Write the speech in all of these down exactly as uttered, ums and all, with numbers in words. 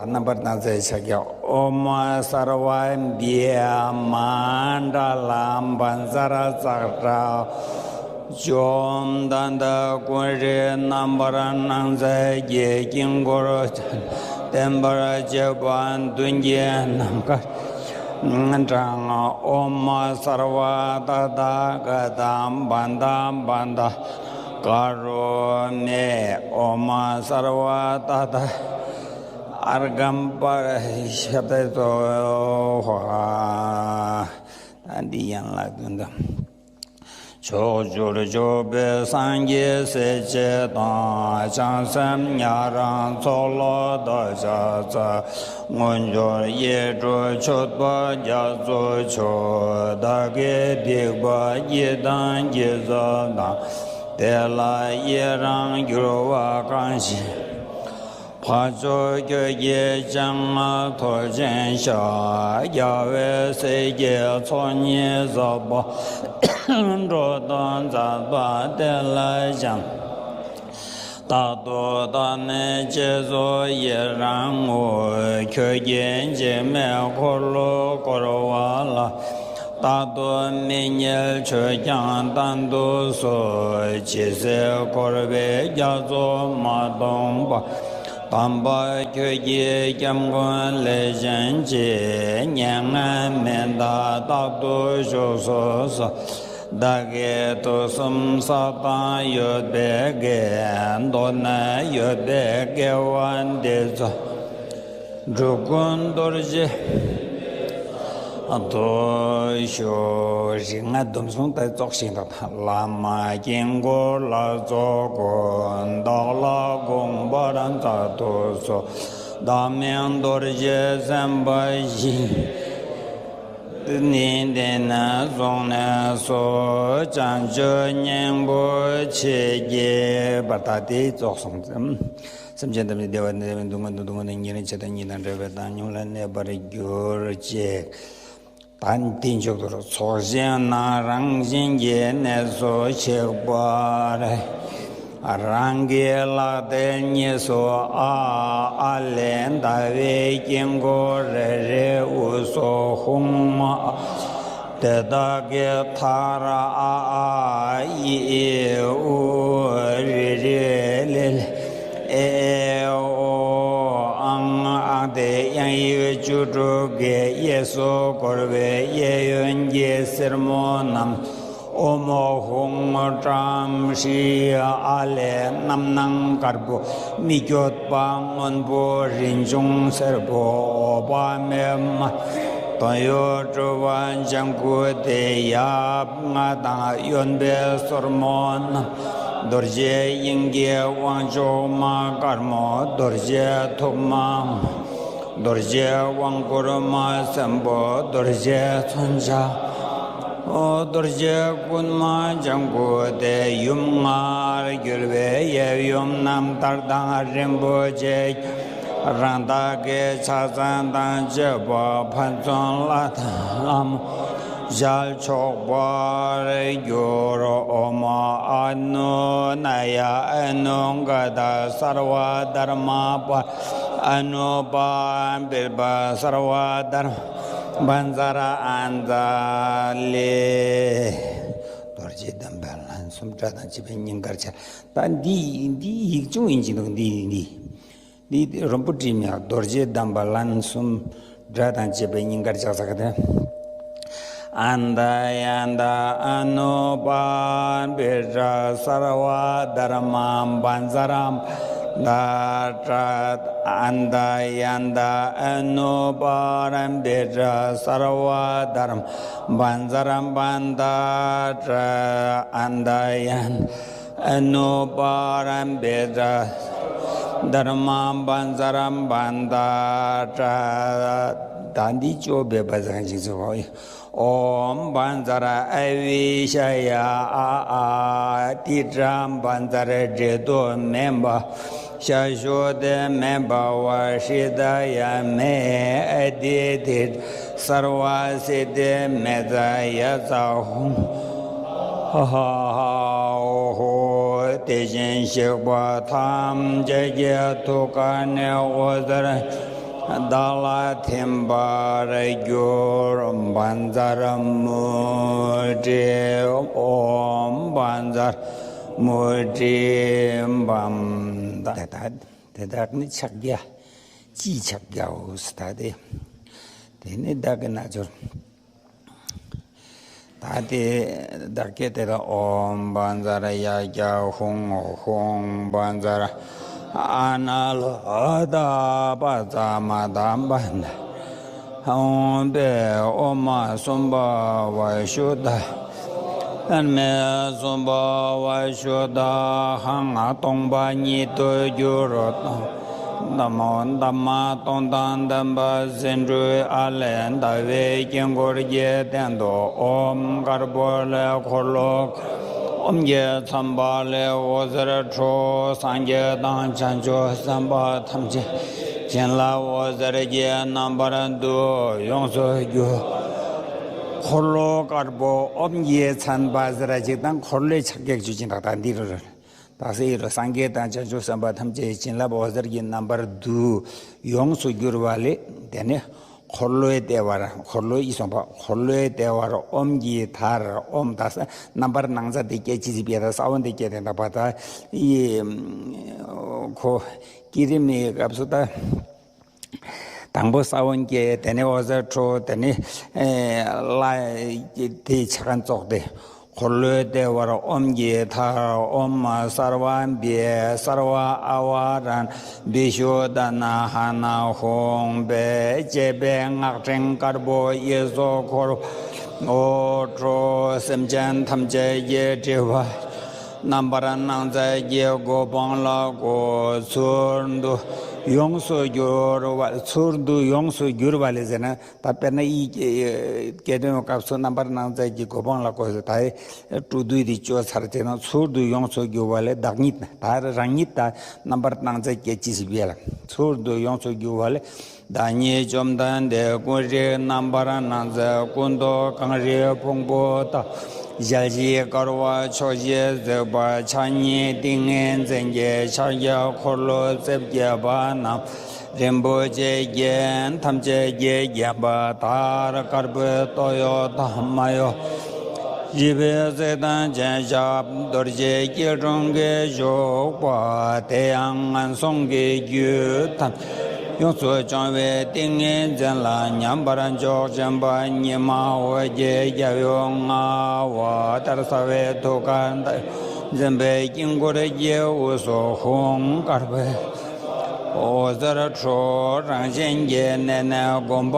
རྣམ་པར་སྣང་མཛད་ཕྱག་རྒྱ། ཨོཾ་སརྦ་བི་མནྡ་ལ་བཛྲ་ཙཀྲ། བཅོམ་ལྡན་འདས་ཀུན་རིག་རྣམ་པར་སྣང་མཛད་ཀྱི་དཀྱིལ་འཁོར་བརྟན་པར་བཅས་པ་མདུན་གྱི་ནམ་མཁར་དྲངས། ཨོཾ་སརྦ་ཏ་ཐཱ་ག་ཏ་བནྡྷ་བནྡྷ་ཀ་རོ་མི། ཨོཾ་སརྦ་ཏ་ཐཱ་ཨརྒྷཾ་པ་ཤ་ཏེ་ཏོ་ཧ། ད་འདི་ཡན་ལག་བདུན་དང་། ཕྱོགས་བཅུར་བཞུགས་པའི་སངས་རྒྱས་སྲས་བཅས་དང་། བྱང་སེམས་ཉན་རང་ཚོགས་ལ་བདག་ཕྱག་འཚལ། དངོས་འབྱོར་ཡིད་སྤྲུལ་མཆོད་པ་རྒྱ་མཚོ་མཆོག། བདག་གི་སྡིག་པ་ཡི་དམ་གྱི་ཚབ་དང་། དེ་ལ་ཡི་རང་གྱུར་པ་གང་ཞིག་འཕགས་མཆོག་ཁྱོད་ཀྱི་སྤྱན་སྔར་ཐུགས་བཞེས་ཤོག། རྒྱལ་བའི་སྲས་ཀྱི་ཚོགས་གཉིས་ཟབ་པ། འགྲོ་དོན་མཛད་པ་དེ་ལ་བྱམས། རྟག་ཏུ་བདག་ནི་སྤྱན་རས་གཟིགས་ཡི་རང་ངོ་། ཁྱོད་ཀྱི་འཇིགས་མེད་འཁོར་ལོ་བསྐོར་བ་ལ། རྟག་ཏུ་མི་བརྙས་ཆོས་ཀྱང་དམ་དུ་གསོལ། ཇི་སྲིད་འཁོར་བའི་རྒྱ་མཚོ་མ་སྟོངས་བར། དམ་པ་ཁྱོད་ཀྱི་སྐྱབས་མགོན་ལས་བྱོན་ཅིག། མྱ་ངན་མི་འདའ་རྟག་ཏུ་བཞུགས་སུ་གསོལ། བདག་གི་དུས་གསུམ་ས་དང་ཡོད་པའི་དགེ། མདོར་ན་ཡོད་པའི་དགེ་བ་འདི་ཚོ། འགྲོ་ཀུན་རྡོ་རྗེ་དུ་ཞུ། རིག་སྔགས་སྡོམ་གསུམ་དེ་ཙོགས་ཤིག་དང་། བླ་མ་དཀྱིལ་འཁོར་ལྷ་ཚོགས་ཀུན། བདག་ལ་དགོངས་པར་མཛད་དུ་གསོལ། བདག་མིང་རྡོ་རྗེ་སེམས་དཔའ་ཡིས། ནི་འདི་ནས་བཟུང་ནས་སུ། བྱང་ཆུབ་སྙིང་པོ་མཆིས་ཀྱི་བར། ད་དེ་ཙོགས་སོང་ཙང་། སེམས་ཅན་ཐམས་ཅད་བདེ་བ་དང་ལྡན་པའི་སྡུག་བསྔལ་དང་སྡུག་བསྔལ་དང་ཉེ་རིང་ཆགས་སྡང་གཉིས་དང་བྲལ་བའི་བཏང་སྙོམས་ལ་གནས་པར་གྱུར་ཅིག། ད་འདི་མཇུག་ཏུ་ཚོགས་ཞིང་ནང་རང་བཞིན་གྱིས་གནས་སུ་གཤེགས་པ་རེད། རང་གི་ལག་མཐིལ་གཉིས་སུ་ཨ་ཨ་ལས་ཟླ་བའི་དཀྱིལ་འཁོར་རེ་རེའི་དབུས་སུ་ཧཱུྃ། དེ་དག་གི་མཐར་ཨ་ཨ་ཨི་ཨི་ཨུ་རི་རི་ལི་ལི་ཨེ་ཨེ་ཨོ་ཨང་ཨང་། དེ་དབྱངས་ཡིག་བཅུ་དྲུག་གིས་གཡས་སུ་བསྐོར་བའི་གཡས་གཡོན་གྱི་སེར་མོ་རྣམས། ཨོཾ་ཧཱུྃ་ཏྲཾ་ཧྲཱིཿཨ་ལས་རྣམ་སྣང་དཀར་པོ་མི་བསྐྱོད་པ་སྔོན་པོ་རིན་འབྱུང་སེར་པོ་འོད་དཔག་མེད་མ། དོན་ཡོད་གྲུབ་པ་ལྗང་གུ་དེ་ཡབ་ལྔ་དང་གཡོན་པའི་སོར་མོ་རྣམས། རྡོ་རྗེ་དབྱིངས་ཀྱི་དབང་ཕྱུག་མ་དཀར་མོ། རྡོ་རྗེ་ཐུར་མ། རྡོ་རྗེ་དབང་བསྐུར་མ་སྲིན་པོ། རྡོ་རྗེ་མཚོན་ཆ། རྡོ་རྗེ་རྐུན་མ་ལྗང་གུ་དེ། ཡུམ་ལྔར་གྱུར་པའི་ཡབ་ཡུམ་རྣམ་ཐར་དང་རིན་པོ་ཆེ། རང་རྟགས་ཀྱི་ཕྱག་མཚན་དང་བཅས་པ་ཕན་ཚུན་ལ་དང་ལམ་ཞལ་ཕྱོགས་པར་གྱུར། ཨོཾ་ཨ་ནུ་ནཱ་ཡ་ཨ་ནུ་ག་ད་སརྦ་དྷརྨ་པཱ། ཨ་ནུ་པཱ་བི་ཏྲ་སརྦ་དྷརྨ་བཛྲ་ཨནྟ་ལི། རྡོ་རྗེ་གདམས་པ་ལན་གསུམ་སྒྲ་དང་བཅས་པའི་སྙིང་གར་ཕྱག། ད་འདི་འདི་ཡིག་ཆུང་ཡིན་གྱི་འདུག། འདི་འདི་འདི་རིང་པོ་བྲིས་མེད། རྡོ་རྗེ་གདམས་པ་ལན་གསུམ་སྒྲ་དང་བཅས་པའི་སྙིང་གར་ཕྱག་འཚལ་ག་དེ། ཨནྟ་ཡནྟ་ཨ་ནུ་པཱ་བི་ཏྲ་སརྦ་དྷརྨ་བཛྲ་ཨནྟ་ཏྲ། ཨནྟ་ཡནྟ་ཨ་ནུ་པཱ་བི་ཏྲ་སརྦ་དྷརྨ་བཛྲ་ཨནྟ་ཏྲ། ཨནྟ་ཡནྟ་ཨ་ནུ་པཱ་བི་ཏྲ་དྷརྨ་བཛྲ་ཨནྟ་ཏྲ། ད་འདི་བཅོ་བའི་བཛྲ་ཞིག་ཚུགས། ཨོཾ་བཛྲ་ཨ་བི་ཤ་ཡ་ཨ་ཨ་ཏི་ཏྲ་བཛྲ། འབྲལ་དུ་མེད་པ་ཤ་ཤུ་དེ་མེ་བྷ་བ་ཧྲྀ་ད་ཡ་མེ་ཨ་ཏི་ཏི་སརྦ་སིདྡྷི་མེ་ཙ་ཡ་ཙ་ཧཱུྃ་ཧ་ཧ་ཧ་ཧོ། དེ་བཞིན་གཤེགས་པ་ཐམས་ཅད་ཀྱི་ཐུགས་ཀ་ནས་འོད་ཟེར་ བདག་ལ་ཐིམ་པར་གྱུར། བཛྲ་མུ་ཏྲ་ཨོཾ། བཛྲ་མུ་ཏྲ་བཛྲ། ད་ད་དེ་དག་ནི་ཕྱག་རྒྱ་སྤྱིའི་ཕྱག་རྒྱའོ་ཟེར། ད་དེ་དེ་ནི་བདག་གི་རྣལ་འབྱོར། ད་དེ་བདག་གི་དེ་ལ་ཨོཾ་བཛྲ་ཡཀྵ་ཧཱུྃ། ཧཱུྃ་བཛྲ་ཨ་ཎཱ་ལོ་ཏ་པ་ཙྪ་མ་དྷ་པ་ན། ཧཱུྃ་པས་ཨོཾ་སྭ་བྷཱ་ཝ་ཤུདྡྷ། ཨཱཏྨས་སྭ་བྷཱ་ཝ་ཤུདྡྷ་ཧཱུྃ། སྟོང་པ་ཉིད་དུ་གྱུར་ཏོ། ཏདྨོ་དྷརྨ་སྟོང་དང་ལྡན་པ་ཟེའུ་འབྲུའི་ཨ་ལས་ཟླ་བའི་དཀྱིལ་འཁོར་གྱི་སྟེང་དུ་ཨོཾ་དཀར་པོ་ལས་འཁོར་ལོ། ཨོཾ་གྱི་ཚངས་པ་ལས་འོད་ཟེར་འཕྲོ། སངས་རྒྱས་དང་བྱང་ཆུབ་སེམས་དཔའ་ཐམས་ཅད་བྱིན་རླབས་འོད་ཟེར་གྱི་རྣམ་པར་བསྡུས་ཡོངས་སུ་གྱུར། འཁོར་ལོ་དཀར་པོ་ཨོཾ་གྱིས་མཚན་པ་ཟེར་ཅིག་དང་། འཁོར་ལོའི་ཕྱག་རྒྱ་ཞུ་ཅིག་དང་། ད་འདི་རུ་རུ། ད་སེ་རུ་སངས་རྒྱས་དང་བྱང་ཆུབ་སེམས་དཔའ་ཐམས་ཅད་བྱིན་རླབས་འོད་ཟེར་གྱི་རྣམ་པར་བསྡུས་ཡོངས་སུ་གྱུར་པ་ལས། དེ་ནས་འཁོར་ལོའི་ལྟེ་བར། འཁོར་ལོའི་ཨི་སོང་པ། འཁོར་ལོའི་ལྟེ་བར་ཨོཾ་གྱི་མཐར་ཨོཾ། ད་ས་རྣམ་པར་སྣང་མཛད་དེ་སྐད་ཅིག་ཅིག་པས། ད་ས་བོན་དེ་སྐད་དེ་འདག་པ། ད་ཡི་ཁོ་བསྐྱེད་རིམ་གྱི་སྐབས་སུ་ད། དང་པོ་ས་བོན་སྐྱེས། དེ་ནས་འོད་ཟེར་འཕྲོ། དེ་ནས་ཨེ་ལྷ་དེའི་ཕྱག་མཚན་ཚོགས་ཏེ། འཁོར་ལོའི་ལྟེ་བར་ཨོཾ་གྱི་མཐར་ཨོཾ་སརྦ་བི་སརྦ་ཨ་བ་ར་ཎ་བི་ཤུདྡྷ་ན་ཧ་ན་ཧཱུྃ་ཕཊ། ཅེས་པའི་སྔགས་ཕྲེང་དཀར་པོ་གཡས་སུ་འཁོར་བ། འོད་འཕྲོ། སེམས་ཅན་ཐམས་ཅད་ཀྱི་དྲི་བ། རྣམ་པར་སྣང་མཛད་ཀྱི་གོ་འཕང་ལ་བཀོད། ཚུལ་དུ་ཡོངས་སུ་གྱུར་པ། ཚུལ་དུ་ཡོངས་སུ་གྱུར་པ་ལས་ཟེར་ན། ད་དཔེར་ན་ཡི་སྐད་དོན་སྐབས་སུ་རྣམ་པར་སྣང་མཛད་ཀྱི་གོ་འཕང་ལ་བཀོད་ཟེར། ད་ཡི་སྤྲོ་བསྡུ་དེ་བཅོས་ཚར་བྱས་ན། ཚུལ་དུ་ཡོངས་སུ་གྱུར་པ་ལས་བདག་ཉིད། ད་རང་ཉིད་ད་རྣམ་པར་སྣང་མཛད་སྐད་ཅིག་ཅིག་པས་ལ། ཚུལ་དུ་ཡོངས་སུ་གྱུར་པ་ལས། བདག་ཉིད་བཅོམ་ལྡན་འདས་ཀུན་རིག་རྣམ་པར་སྣང་མཛད་ཀུན་ཏུ་གང་རིགས་ཕུང་པོ་དག། ཞལ་བཞི་དཀར་བ་ཕྱོགས་བཞི་གཟིགས་པ། ཕྱག་གཉིས་ཏིང་ངེ་འཛིན་གྱི་ཕྱག་རྒྱ་འཁོར་ལོ་རྩིབས་བརྒྱད་པ་རྣམས། རིན་པོ་ཆེ་རྒྱན་ཐམས་ཅད་ཀྱིས་བརྒྱན་པ་ལྟར། དཀར་པོའི་སྟོད་གཡོགས་དང་མ་གཡོགས། བཞི་པའི་གཟིགས་རྟེན་ཅན་ཞབས། རྡོ་རྗེ་སྐྱིལ་ཀྲུང་གིས་བཞུགས་པ། དེ་ཡང་ངན་སོང་གི་རྒྱུ་ཐམས་ཡོངས་སུ་སྦྱོང་བའི་ཏིང་ངེ་འཛིན་ལ་མཉམ་པར་འཇོག་བཞིན་པ། ཉི་མ་འོད་ཀྱི་རྒྱལ་པོ་མངའ་བ་ལྟར་གསལ་བའི་ཐུགས་ཀར་མདའ་འཛིན་པའི་དཀྱིལ་འཁོར་གྱི་དབུས་སུ་ཧཱུྃ་དཀར་པོའི་འོད་ཟེར་འཕྲོ། རང་བཞིན་གྱིས་གནས་ནས་བསྒོམ་པ།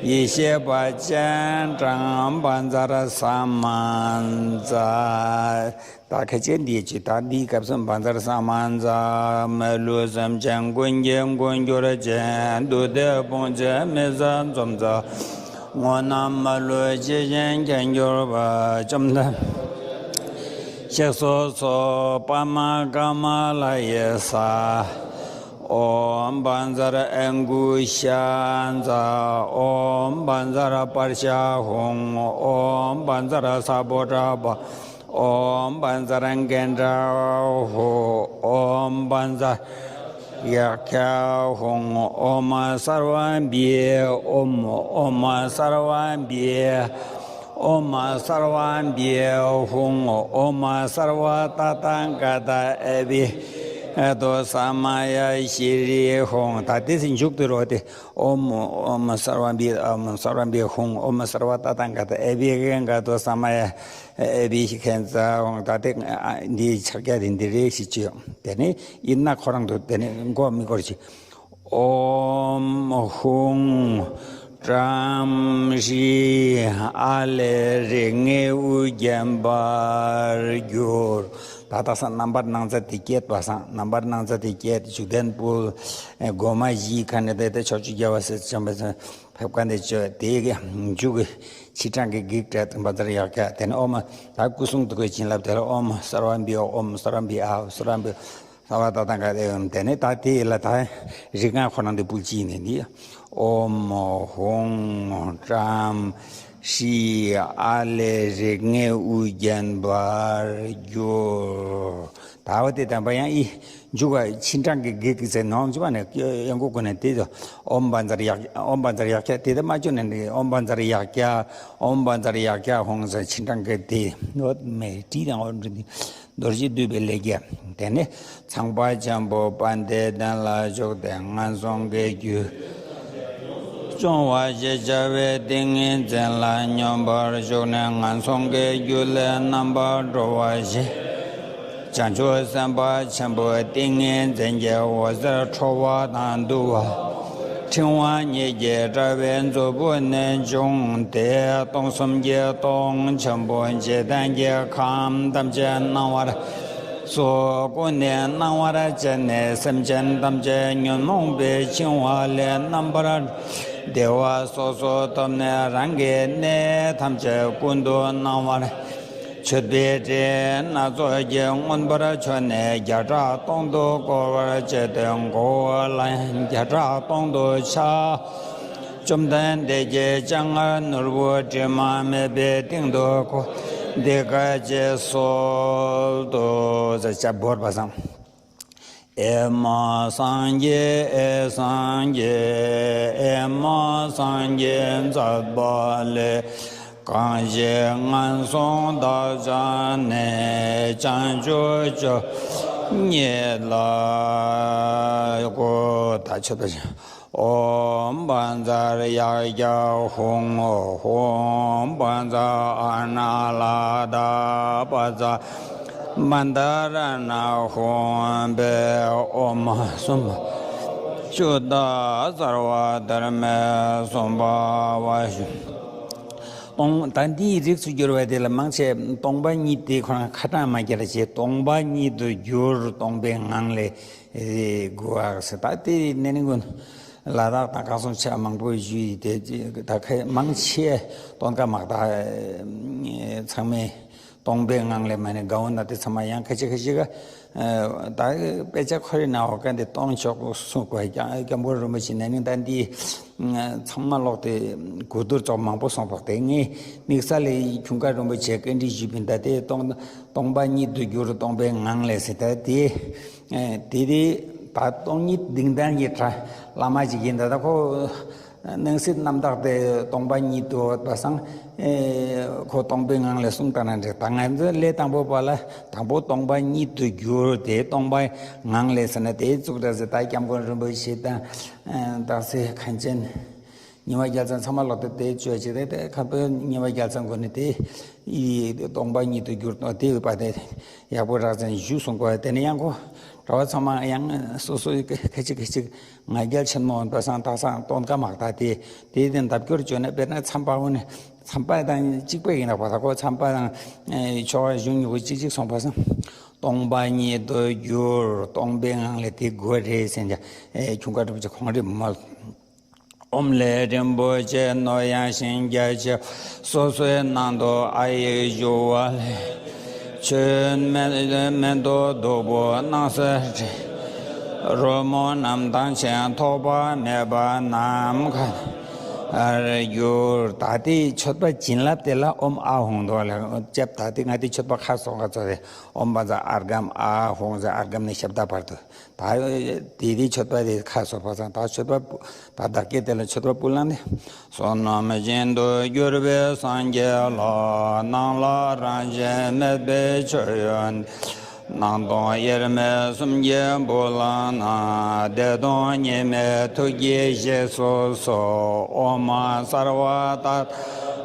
ཡེ་ཤེས་པ་སྤྱན་དྲངས་བཛྲ་ས་མཱ་ཛཿཟེར། ད་ཁ་ཅིག་འདིའི་ཆེད་དུ། འདིའི་སྐབས་སུ་བཛྲ་ས་མཱ་ཛཿཟེར། མ་ལུས་སེམས་ཅན་ཀུན་གྱི་མགོན་གྱུར་ཅིང་། བདུད་སྡེ་དཔུང་བཅས་མི་བཟད་འཇོམས་མཛད། དངོས་རྣམས་མ་ལུས་ཇི་བཞིན་མཁྱེན་གྱུར་པ། བཅོམ་ལྡན་གཤེགས་སུ་གསོལ། པདྨ་ཀ་མ་ལ་ཡི་ས། ཨོཾ་བཛྲ་ཨ་གུ་ཤ་ཛཿཟེར། ཨོཾ་བཛྲ་པྲ་ཤ་ཧཱུྃ། ཨོཾ་བཛྲ་ས་བྷོ་ཊ་པ། ཨོཾ་བཛྲ་གཎྜ་ཧཱུྃ། ཨོཾ་བཛྲ་ཡཀྵ་ཧཱུྃ། ཨོཾ་སརྦ་བི་ཨོཾ། ཨོཾ་སརྦ་བི་ཨོཾ་སརྦ་བི་ཧཱུྃ། ཨོཾ་སརྦ་ཏ་ཐཱ་ག་ཏ་ཨ་བྷི་ག་ཏོ་ས་མ་ཡ་ཤྲཱི་ཧཱུྃ། ད་དེ་ཚེ་མཇུག་ཏུ་རོ་དེ། ཨོཾ་ཨོཾ་སརྦ་བི་ཨོཾ་སརྦ་བི་ཧཱུྃ། ཨོཾ་སརྦ་ཏ་ཐཱ་ག་ཏ་ཨ་བྷི་ག་ཏོ་ས་མ་ཡ་ཨ་བྷི་ཤི་ཁན་ཛ་ཧཱུྃ། ད་དེ་འདིའི་ཕྱག་རྒྱ་དེ་འདི་རེད་ཞེས་བརྗོད། དེ་ནས་ཡིན་ན་ཁོ་རང་དུ་དེ་ནས་མགོ་མི་སྐོར་ཞིག་ཨོཾ་ཧཱུྃ་ཏྲཾ་ཧྲཱིཿ་ཨ་ལས་རིགས་ལྔའི་དབུ་བརྒྱན་པར་གྱུར། ད་ད་སང་རྣམ་པར་སྣང་མཛད་དེ་བསྐྱེད་པ་སང་། རྣམ་པར་སྣང་མཛད་དེ་བསྐྱེད། འཇིག་རྟེན་ཕུལ། སྒོ་མ་བཞིའི་ཁ་ནས་དེ་དེ་ཕྱོགས་བཅུའི་རྒྱལ་བ་སྲས་བཅས་ཕེབས་ཀ་འདི་བརྗོད། དེ་གི་མཇུག་གི་ཕྱི་དྲང་གི་བགེགས་བསྐྲད་དེ་བཛྲ་ཡཀྵ། དེ་ནས་ཨོཾ་ད་སྐུ་གསུང་ཐུགས་ཀྱི་བྱིན་རླབས་དེ་ལ་ཨོཾ་སརྦ་བི་ཨོཾ་སརྦ་བི་ཨཱཿཧཱུྃ་སརྦ་བི་ཨཱཿཧཱུྃ། ད་ད་ད་ག་དེ་ནས་ད་དེ་ལ་ད་རིགས་ལྔ་ཁོ་རང་དེ་ཕུལ་ཅིག་ནས་འདི། ཨོཾ་ཧཱུྃ་ཏྲཾ་ཧྲཱིཿ་ཨ་ལས་རིགས་ལྔའི་དབུ་བརྒྱན་པར་གྱུར། ད་བ་དེ་དམ་པ་ཡང་ཨི། མཇུག་ག་ཕྱི་འབྲང་གི་གེག་གི་ཟེར་ནོ་ཅི་བ་ནས་ཡང་གོ་གོ་ནས་དེ་ཚོ་ཨོཾ་བཛྲ་ཡཀ་ཨོཾ་བཛྲ་ཡཀྵ་དེ་དེ་མ་བཅོས་ནས་ནི་ཨོཾ་བཛྲ་ཡཀྵ་ཨོཾ་བཛྲ་ཡཀྵ་ཧཱུྃ་ཟེར་ཕྱི་འབྲང་གི་དེ་ནོ་མེ་དྲི་དང་འོ་འདི་རྡོ་རྗེ་འདུས་པའི་ལས་ཀྱི་དེ་ནི་ཚངས་པ་ཆེན་པོ་དཔལ་ལྡན་ལ་བཞུགས་ཏེ་ངན་སོང་གི་རྒྱུ། སྦྱོང་བ་ཞེས་བྱ་བའི་ཏིང་ངེ་འཛིན་ལ་སྙོམས་པར་ཞུགས་ནས་ངན་སོང་གི་རྒྱུ་ལས་རྣམ་པར་གྲོལ་བ་ཞིག་བྱང་ཆུབ་སེམས་དཔའ་ཆེན་པོའི་ཏིང་ངེ་འཛིན་གྱི་འོད་ཟེར་འཕྲོ་བ་དང་བསྡུ་བ། ཕྲེང་བ་ཉིད་ཀྱི་དྲ་བའི་མཛུབ་བུ་ནས་བྱུང་སྟེ། སྟོང་གསུམ་གྱི་སྟོང་ཆེན་པོ་འཇིག་རྟེན་གྱི་ཁམས་ཐམས་ཅད་སྣང་བར་སོགས་ཀུན་ནས་སྣང་བར་བྱས་ནས། སེམས་ཅན་ཐམས་ཅད་ཉོན་མོངས་པའི་འཆིང་བ་ལས་རྣམ་པར་བདེ་བ་སོ་སོར་ཐོབ་ནས། རང་གི་གནས་ཐམས་ཅད་ཀུན་ཏུ་སྣང་བར་མཆོད་པའི་སྤྲིན་སྣ་ཚོགས་ཀྱིས་མངོན་པར་བྱོན་ནས། བརྒྱ་ཕྲག་སྟོང་དུ་བསྐོར་བར་བྱེད་དེ། མགོ་བོ་ལ་ཡང་བརྒྱ་ཕྲག་སྟོང་དུ་ཕྱག་བཅོམ་ལྡན་འདས་ཀྱི་སྤྱན་སྔར་ནོར་བུ་དྲི་མ་མེད་པའི་སྟེང་དུ་བཀོད་དེ་སྐད་ཅེས་གསོལ་ཏོ་ཟེར་བྱ་བོར་བ་སང་། ཨེ་མ་སངས་རྒྱས་ཨེ་སངས་རྒྱས་ཨེ་མ་སངས་རྒྱས་མཛད་པ་ལས། གང་ཞིག་ངན་སོང་བདག་ཅག་ནི། བྱང་ཆུབ་མཆོག་བརྙེས་ལ། ཀོ་ད་མཆོད་པ་ཞིག་ཨོཾ་བཛྲ་ཡཀྵ་ཧཱུྃ། ཧཱུྃ་བཛྲ་ཨ་ཎཱ་ལ་དྷ། བཛྲ་མནྡ་ར་ཎ་ཧཱུྃ་ཕཊ། ཨོཾ་སུམ་ཤུདྡྷ་སརྦ་དྷར་མེ་སྭ་བྷཱ་ཝ་ཤུདྡྷ། སྟོང་ད་འདིའི་རིགས་སུ་གྱུར་པ་དེ་ལ་མང་ཆེ་སྟོང་པ་ཉིད་དེ་ཁོ་རང་ཁ་གྲངས་མ་བརྒྱབ་པ་བྱས། སྟོང་པ་ཉིད་དུ་གྱུར་སྟོང་པའི་ངང་ལས་དགུ་བ་ཟེར། ད་དེ་ནས་ནི་ཀུན་ལ་དྭགས་དང་ཁ་སང་ཆ་མང་པོ་ཞུས་ཏེ། ད་ཁ་མང་ཆེ་སྟོན་ཀ་མང་དག་ཚང་མས་སྟོང་པའི་ངང་ལས་མ་ནི་དགའ་བོ་ན་དེ་ཚང་མ་ཡང་ཁ་ཅིག་ཁ་ཅིག་ག་ད་དཔེ་ཆ་ཁོ་རའི་ནང་འོ་ཀ་འདི་གཏོང་ཆོག་གསུང་དགོས་ཀྱང་། སྐྱབས་མགོན་རིན་པོ་ཆེ་ནས་ནི་ད་འདི་ཚང་མ་ཀློག་སྟེ་གོ་བསྡུར་ཚོགས་མང་པོ་གསུངས་པ་དེ། ངས་དམིགས་བསལ་ལས་ཁྱུང་དཀར་རིན་པོ་ཆེ་བཀའ་འདྲི་ཞུས་པའི་ད་དེ་སྟོང་སྟོང་པ་ཉིད་དུ་གྱུར་སྟོང་པའི་ངང་ལས་ཟེར། ད་དེ་དེ་དེ་ད་སྟོང་ཉིད་གདེང་ལྡན་གྱི་གྲྭ་བླ་མ་ཅིག་ཡིན། ད་ད་ཁོ་སྣང་སྲིད་རྣམ་དག་དེ་སྟོང་པ་ཉིད་དུ་ཡོད་པ་སང་། ཨེ་ཁོ་སྟོང་པའི་ངང་ལས་གསུངས་བཏང་ན་འགྲིག་ད་ང་ཚོ་ལས་དང་པོ་པ་ལ་དང་པོ་སྟོང་པ་ཉིད་དུ་གྱུར་དེ་སྟོང་པའི་ངང་ལས་ཟེར་ན་དེ་བཙུགས་ད་ཟེར། ད་སྐྱབས་མགོན་རིན་པོ་ཆེ་དང་ཨེ་སྟག་གཟིག་མཁན་ཆེན་ཉི་མ་རྒྱལ་མཚན་ཚང་མ་ལོག་སྟེ་དེ་བཅོས་བྱས་ཏེ། དེ་ཁ་བོད་ཉི་མ་རྒྱལ་མཚན་གོ་ནས་དེ་ཡི་སྟོང་པ་ཉིད་དུ་གྱུར་ཏོ་དེ་ཡོད་པ་དེ་ཡག་པོ་རག་ཙམ་ཞུས་སོང་གོ། དེ་ནས་ཡང་ཁོ་གྲྭ་བ་ཚང་མ་ཡང་སོ་སོའི་ཁ་ཅིག་ཁ་ཅིག་ང་རྒྱལ་ཆེན་མོ་འོན་པ་སང་དག་སང་སྟོན་ཀ་མག་དག་དེ་དེ་དེ་ལྡབ་སྐྱོར་བཅོས་ན། དཔེར་ན་མཚམས་པ་འོ་ནས་མཚམས་པ་དང་གཅིག་པ་ཡིན་ན་པ་ད་ཁོ་མཚམས་པ་དང་ཆོ་ག་གཞུང་ཉུག་གཅིག་གཅིག་སོང་པ་སང་སྟོང་པ་ཉིད་དུ་གྱུར་སྟོང་པའི་ངང་ལས་དེ་དགོས་རེད་ཟེར་ནས་ཁྱུང་དཀར་རིན་པོ་ཆེ་ཁོང་རེད་མོ། ཨོཾ་ལས་རིན་པོ་ཆེ་ནོར་ཡངས་ཤིང་རྒྱ་ཆེ་སོ་སོའི་ནང་དུ་ཨ་ཡིག་ཞུ་བ་ལས། ཆོས་མེ་མེ་ཏོག་བདུག་སྤོས་སྣང་གསལ་སྤྲིན། རོལ་མོ་རྣམས་དང་ཆེན་ཐོགས་པ་མེད་པ་ནམ་མཁའ་ལྟར་གྱུར། ད་ལྟའི་མཆོད་པ་བྱིན་རླབས་དེ་ལ་ཨོཾ་ཨཱཿཧཱུྃ་དོ་ལ་ཅེས། ད་ལྟའི་ང་ཏི་མཆོད་པ་ཁ་སོགས་ཁ་ཚོ་རེ་ཨོཾ་བཛྲ་ཨརྒྷཾ་ཨཱཿཧཱུྃ་ཟེར། ཨརྒྷཾ་ནས་ཤབྡ་བར་དུ། ད་དེ་དེ་མཆོད་པ་དེ་ཁ་སོགས་པ་སང་ད་མཆོད་པ་པུ་ད་བདག་བསྐྱེད་དེ་ལ་མཆོད་པ་པུ་ལ་ནི། བསོད་ནམས་ཤིན་ཏུ་གྱུར་པའི་སངས་རྒྱས་ལ། སྣང་ལ་རང་བཞིན་མེད་པའི་མཆོད་ཡོན་ཏན། སྣང་སྟོང་དབྱེར་མེད་གསུམ་གྱི་སྦུབས་ལ་ན། བདེ་སྟོང་གཉིས་མེད་ཐུགས་ཀྱི་བཞེད་སོགས་སུ། ཨོཾ་སརྦ་ཏ་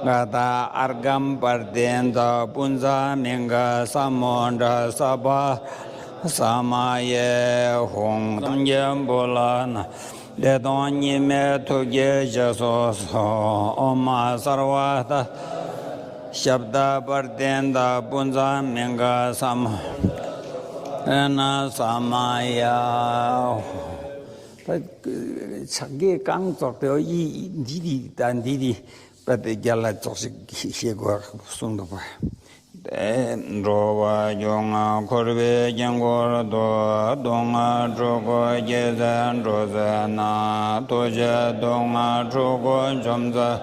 ཐཱ་ག་ཏ་ཨརྒྷཾ་པྲ་ཏྱ་ཛ་པུཉྩ་མིང་ག་ས་མུ་དྲ་ས་བྷ་ས་མ་ཡེ་ཧཱུྃ། གསུམ་གྱི་སྦུབས་ལ་ན། བདེ་སྟོང་གཉིས་མེད་ཐུགས་ཀྱི་བཞེད་སོགས་སུ། ཨོཾ་སརྦ་ཏ་ཤབྡ་པྲ་ཏྱ་ཛ་པུཉྩ་མིང་ག་ས་མ་ན་ས་མ་ཡ། ད་ཕྱག་རྒྱའི་རྐང་བཙུགས་ཏེ་ཡི་འདི་འདི་ད་འདི་འདི་པ་དེ་རྒྱ་ལ་བཙོག་ཞིག་ཤེས་དགོས་གསུངས་འདུག་པ། འགྲོ་བ་རྒྱུད་ལྔ་འཁོར་བའི་དཀྱིལ་འཁོར་དུ། སྡུག་བསྔལ་འཁྲུལ་འཁོར་སྐྱེ་ཚེ་འགྲོ་ཚེ་ན། ཐུགས་རྗེས་སྡུག་བསྔལ་འཁྲུལ་འཁོར་འཇོམས་མཛད།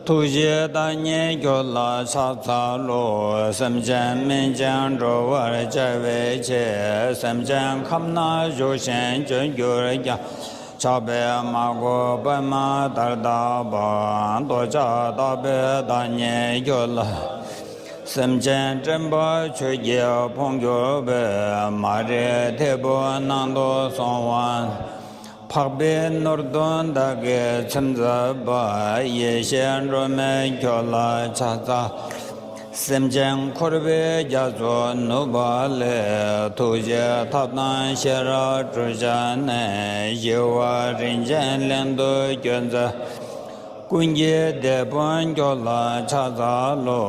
ཐུགས་རྗེས་བདག་ཉིད་ཁྱོད་ལ་ཕྱག་འཚལ་ལོ། སེམས་ཅན་སྨིན་ཅིང་གྲོལ་བར་བྱ་བའི་ཕྱིར། སེམས་ཅན་ཁམས་ན་བཞུགས་ཤིང་བྱོན་གྱུར་ཀྱང་། ཆགས་པས་མ་གོས་པདྨ་ལྟར་དག་པ། འདོད་ཆགས་དག་པས་བདག་ཉིད་ཁྱོད་ལ། སེམས་ཅན་འདྲེན་པ་ཆོས་ཀྱི་ཕུང་གྱུར་པའི། མ་རིག་ཐེར་འབུམ་ནང་དུ་སོང་བ། འཕགས་པའི་ནོར་དང་བདག་གིས་མཚན་མཛད་པ། ཡེ་ཤེས་སྒྲོན་མེ་ཁྱོད་ལ་ཕྱག་འཚལ། སེམས་ཅན་འཁོར་བའི་རྒྱ་མཚོར་ནུབ་པ་ལས། ཐུགས་རྗེའི་ཐབས་དང་ཤེས་རབ་སྤྲུལ་བྱ་ནི། ཞི་བ་རིན་ཆེན་གླིང་དུ་སྐྱོད་མཛད། ཀུན་གྱི་དེད་དཔོན་ཁྱོད་ལ་ཕྱག་འཚལ་ལོ།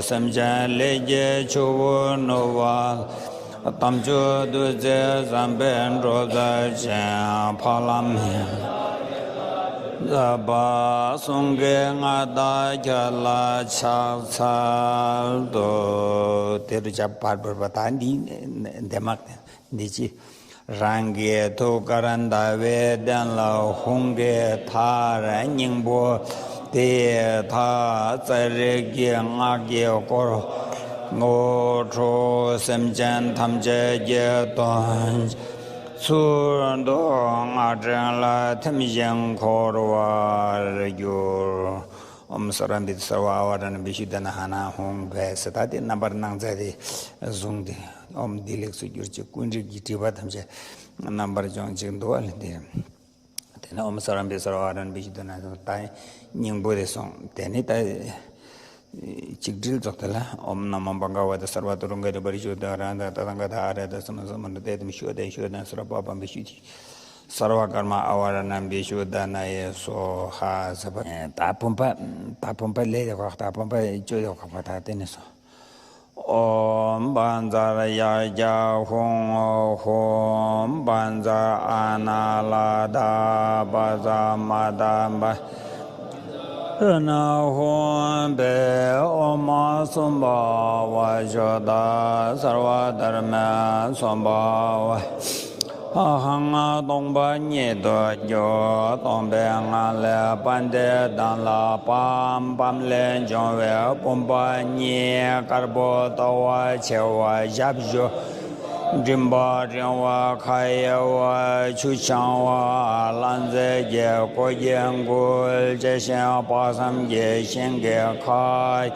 སེམས་ཅན་ལས་ཀྱི་ཆུ་བོ་ནུབ་པ། དམ་ཆོས་བདུད་རྩི་བཟང་པོས་འགྲོ་མཛད་ཅིང་། འཕགས་ལམ་ཡན་ལག་མཛད་པ། གསུང་གི་མངའ་བདག་ཁྱོད་ལ་ཕྱག་འཚལ་ལོ། དེ་རུ་བྱ་བར་བོར་བ་དང་འདི་འདེམས་མ་འདི་ཅི། རང་གི་ཐུགས་ཀར་ཟླ་བའི་གདན་ལ་ཧཱུྃ་གི་མཐར་སྙིང་པོ་དེའི་མཐའ་ཙཱ་རི་གི་སྔགས་ཀྱིས་བསྐོར། ངོ་འཕྲོད་སེམས་ཅན་ཐམས་ཅད་ཀྱི་དོན། ཚུར་འདུ་སྔགས་ཕྲེང་ལ་ཐིམ་ཞིང་འཁོར་བར་གྱུར། ཨོཾ་སརྦ་བི་ཏི་སརྦ་ཨ་བ་ར་ན་བི་ཤུདྡྷ་ན་ཧ་ན་ཧཱུྃ་ཕཊ་ཟེར། ད་དེ་རྣམ་པར་སྣང་མཛད་དེ་བཟུང་སྟེ། ཨོཾ་བདེ་ལེགས་སུ་གྱུར་ཅིག། ཀུན་རིག་གི་སྒྲིབ་པ་ཐམས་ཅད་རྣམ་པར་སྦྱོང་ཅིག་འདུག་བ་ལ་འདིར། དེ་ནས་ཨོཾ་སརྦ་བི་ཏི་སརྦ་ཨ་བ་ར་ན་བི་ཤུདྡྷ་ན་ད་སྙིང་པོ་དེ་སོང་། དེ་ནས་ད་ཆིག་དྲིལ་རྫོགས་དེ་ལ། ཨོཾ་ན་མོ་བྷ་ག་ཝ་ཏེ་སརྦ་ཏུ་རུ་ཀ་རི་པ་རི་ཤུདྡྷ་ར་ཏ་ཏ་ཏ་ག་ཏ་ཨ་ར་ཏ་ས་མ་ས་མ་ན་ཏེ་ཏམ་ཤུ་ཏེ་ཤུ་ཏན་སརྦ་པ་པ་བི་ཤུདྡྷི། སརྦ་ཀརྨ་ཨ་བ་ར་ན་བི་ཤུདྡྷ་ན་ཡེ་སྭཱ་ཧཱ་ཟེར་བ། ད་བུམ་པ། ད་བུམ་པ་ལས་དེ་ཁོག་ད་བུམ་པ་བཅོས་དེ་ཁོག་པ་ད་དེ་ནས་སོ། ཨོཾ་བཛྲ་ཡ་ཛ་ཧཱུྃ། ཧཱུྃ་བཛྲ་ཨ་ན་ལ་དྷ། བཛྲ་མ་ཏ་བཛྲ་ཨ་ན་ཧཱུྃ་ཕཊ། ཨོཾ་སུ་བྷ་ཝ་ཤུདྡྷ་སརྦ་དྷརྨེ་སྭ་བྷཱ་ཝ། ཨ་ཧཾ་སྟོང་པ་ཉིད་དུ་གྱུར། སྟོང་པའི་ངང་ལས་དཔལ་ལྡན་གདན་ལ་པདྨ་པདྨ་ལས་འབྱུང་བའི་བུམ་པ་གཉིས། དཀར་པོ་ལྟ་བ་བྱེ་བ་ཞབས་བཞི། མགྲིན་པ་རིང་བ་ཁ་གཡས་པ། ཆུ་འཕྱང་བ་ལྷ་མཛེས་ཀྱི་གོས་ཀྱིས་འགུལ། ལྕེ་བཞིན་དཔག་བསམ་གྱི་ཤིང་གི་ཁ།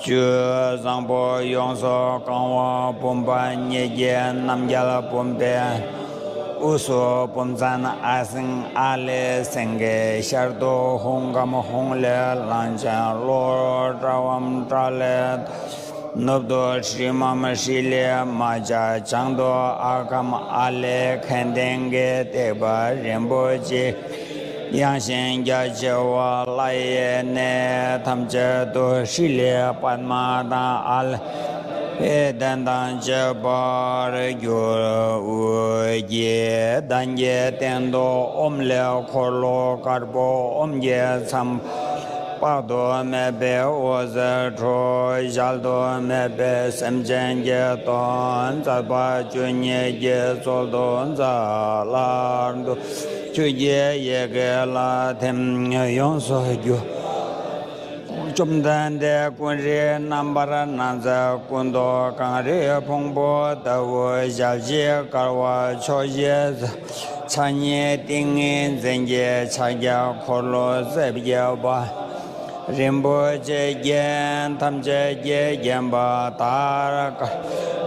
བཅུད་བཟང་པོ་ཡོངས་སུ་གང་བ་བུམ་པ་གཉིས་ཀྱི་རྣམ་རྒྱལ་བུམ་པའི་དབུས་སུ་བུམ་བཟང་ཨ་སེང་ཨ་ལས་སེང་གེ་ཤར་དུ་ཧཱུྃ་སྐརམ་ཧཱུྃ་ལས་གླང་ཆེན་གློག། ཏྲ་བམ་ཏྲ་ལས། ནུབ་ཏུ་ཧྲཱིཿམ་ཧྲཱིཿལས་རྨ་བྱ། བྱང་དུ་ཨཱ་ཀམ་ཨཱ་ལས་མཁན་ལྡན་གྱི་བསྟན་པ་རིན་པོ་ཆེ། ཡངས་ཤིང་རྒྱ་ཆེ་བ་ལྷ་ཡི་གནས་ཐམས་ཅད་དུ་ཧྲཱིཿལས་པདྨ་དང་ཨཱ་ལས་གདན་དང་བཅས་པར་གྱུར། དབུས་ཀྱི་གདན་གྱི་སྟེང་དུ་ཨོཾ་ལས་འཁོར་ལོ་དཀར་པོ་ཨོཾ་གྱི་མཚམས། དཔག་ཏུ་མེད་པའི་འོད་ཟེར་འཕྲོ། གཞལ་དུ་མེད་པའི་སེམས་ཅན་གྱི་དོན། མཛད་པ་བཅུ་གཉིས་ཀྱི་ཚུལ་དུ་མཛད། སླར་འདུ་ཆུ་སྐྱེས་ཡི་གེ་ལ་ཐིམ། ཡོངས་སུ་གྱུར། བཅོམ་ལྡན་འདས་ཀུན་རིག་རྣམ་པར་སྣང་མཛད་ཀུན་ཏུ་གངས་རིའི་ཕུང་པོ་ལྟ་བུ། ཞལ་བཞི་དཀར་བ་ཕྱོགས་བཞི། ཕྱག་གཉིས་ཏིང་ངེ་འཛིན་གྱི་ཕྱག་རྒྱ་འཁོར་ལོ་རྩིབས་བརྒྱད་པ། རིན་པོ་ཆེ་རྒྱན་ཐམས་ཅད་ཀྱིས་བརྒྱན་པ་དར་དཀར་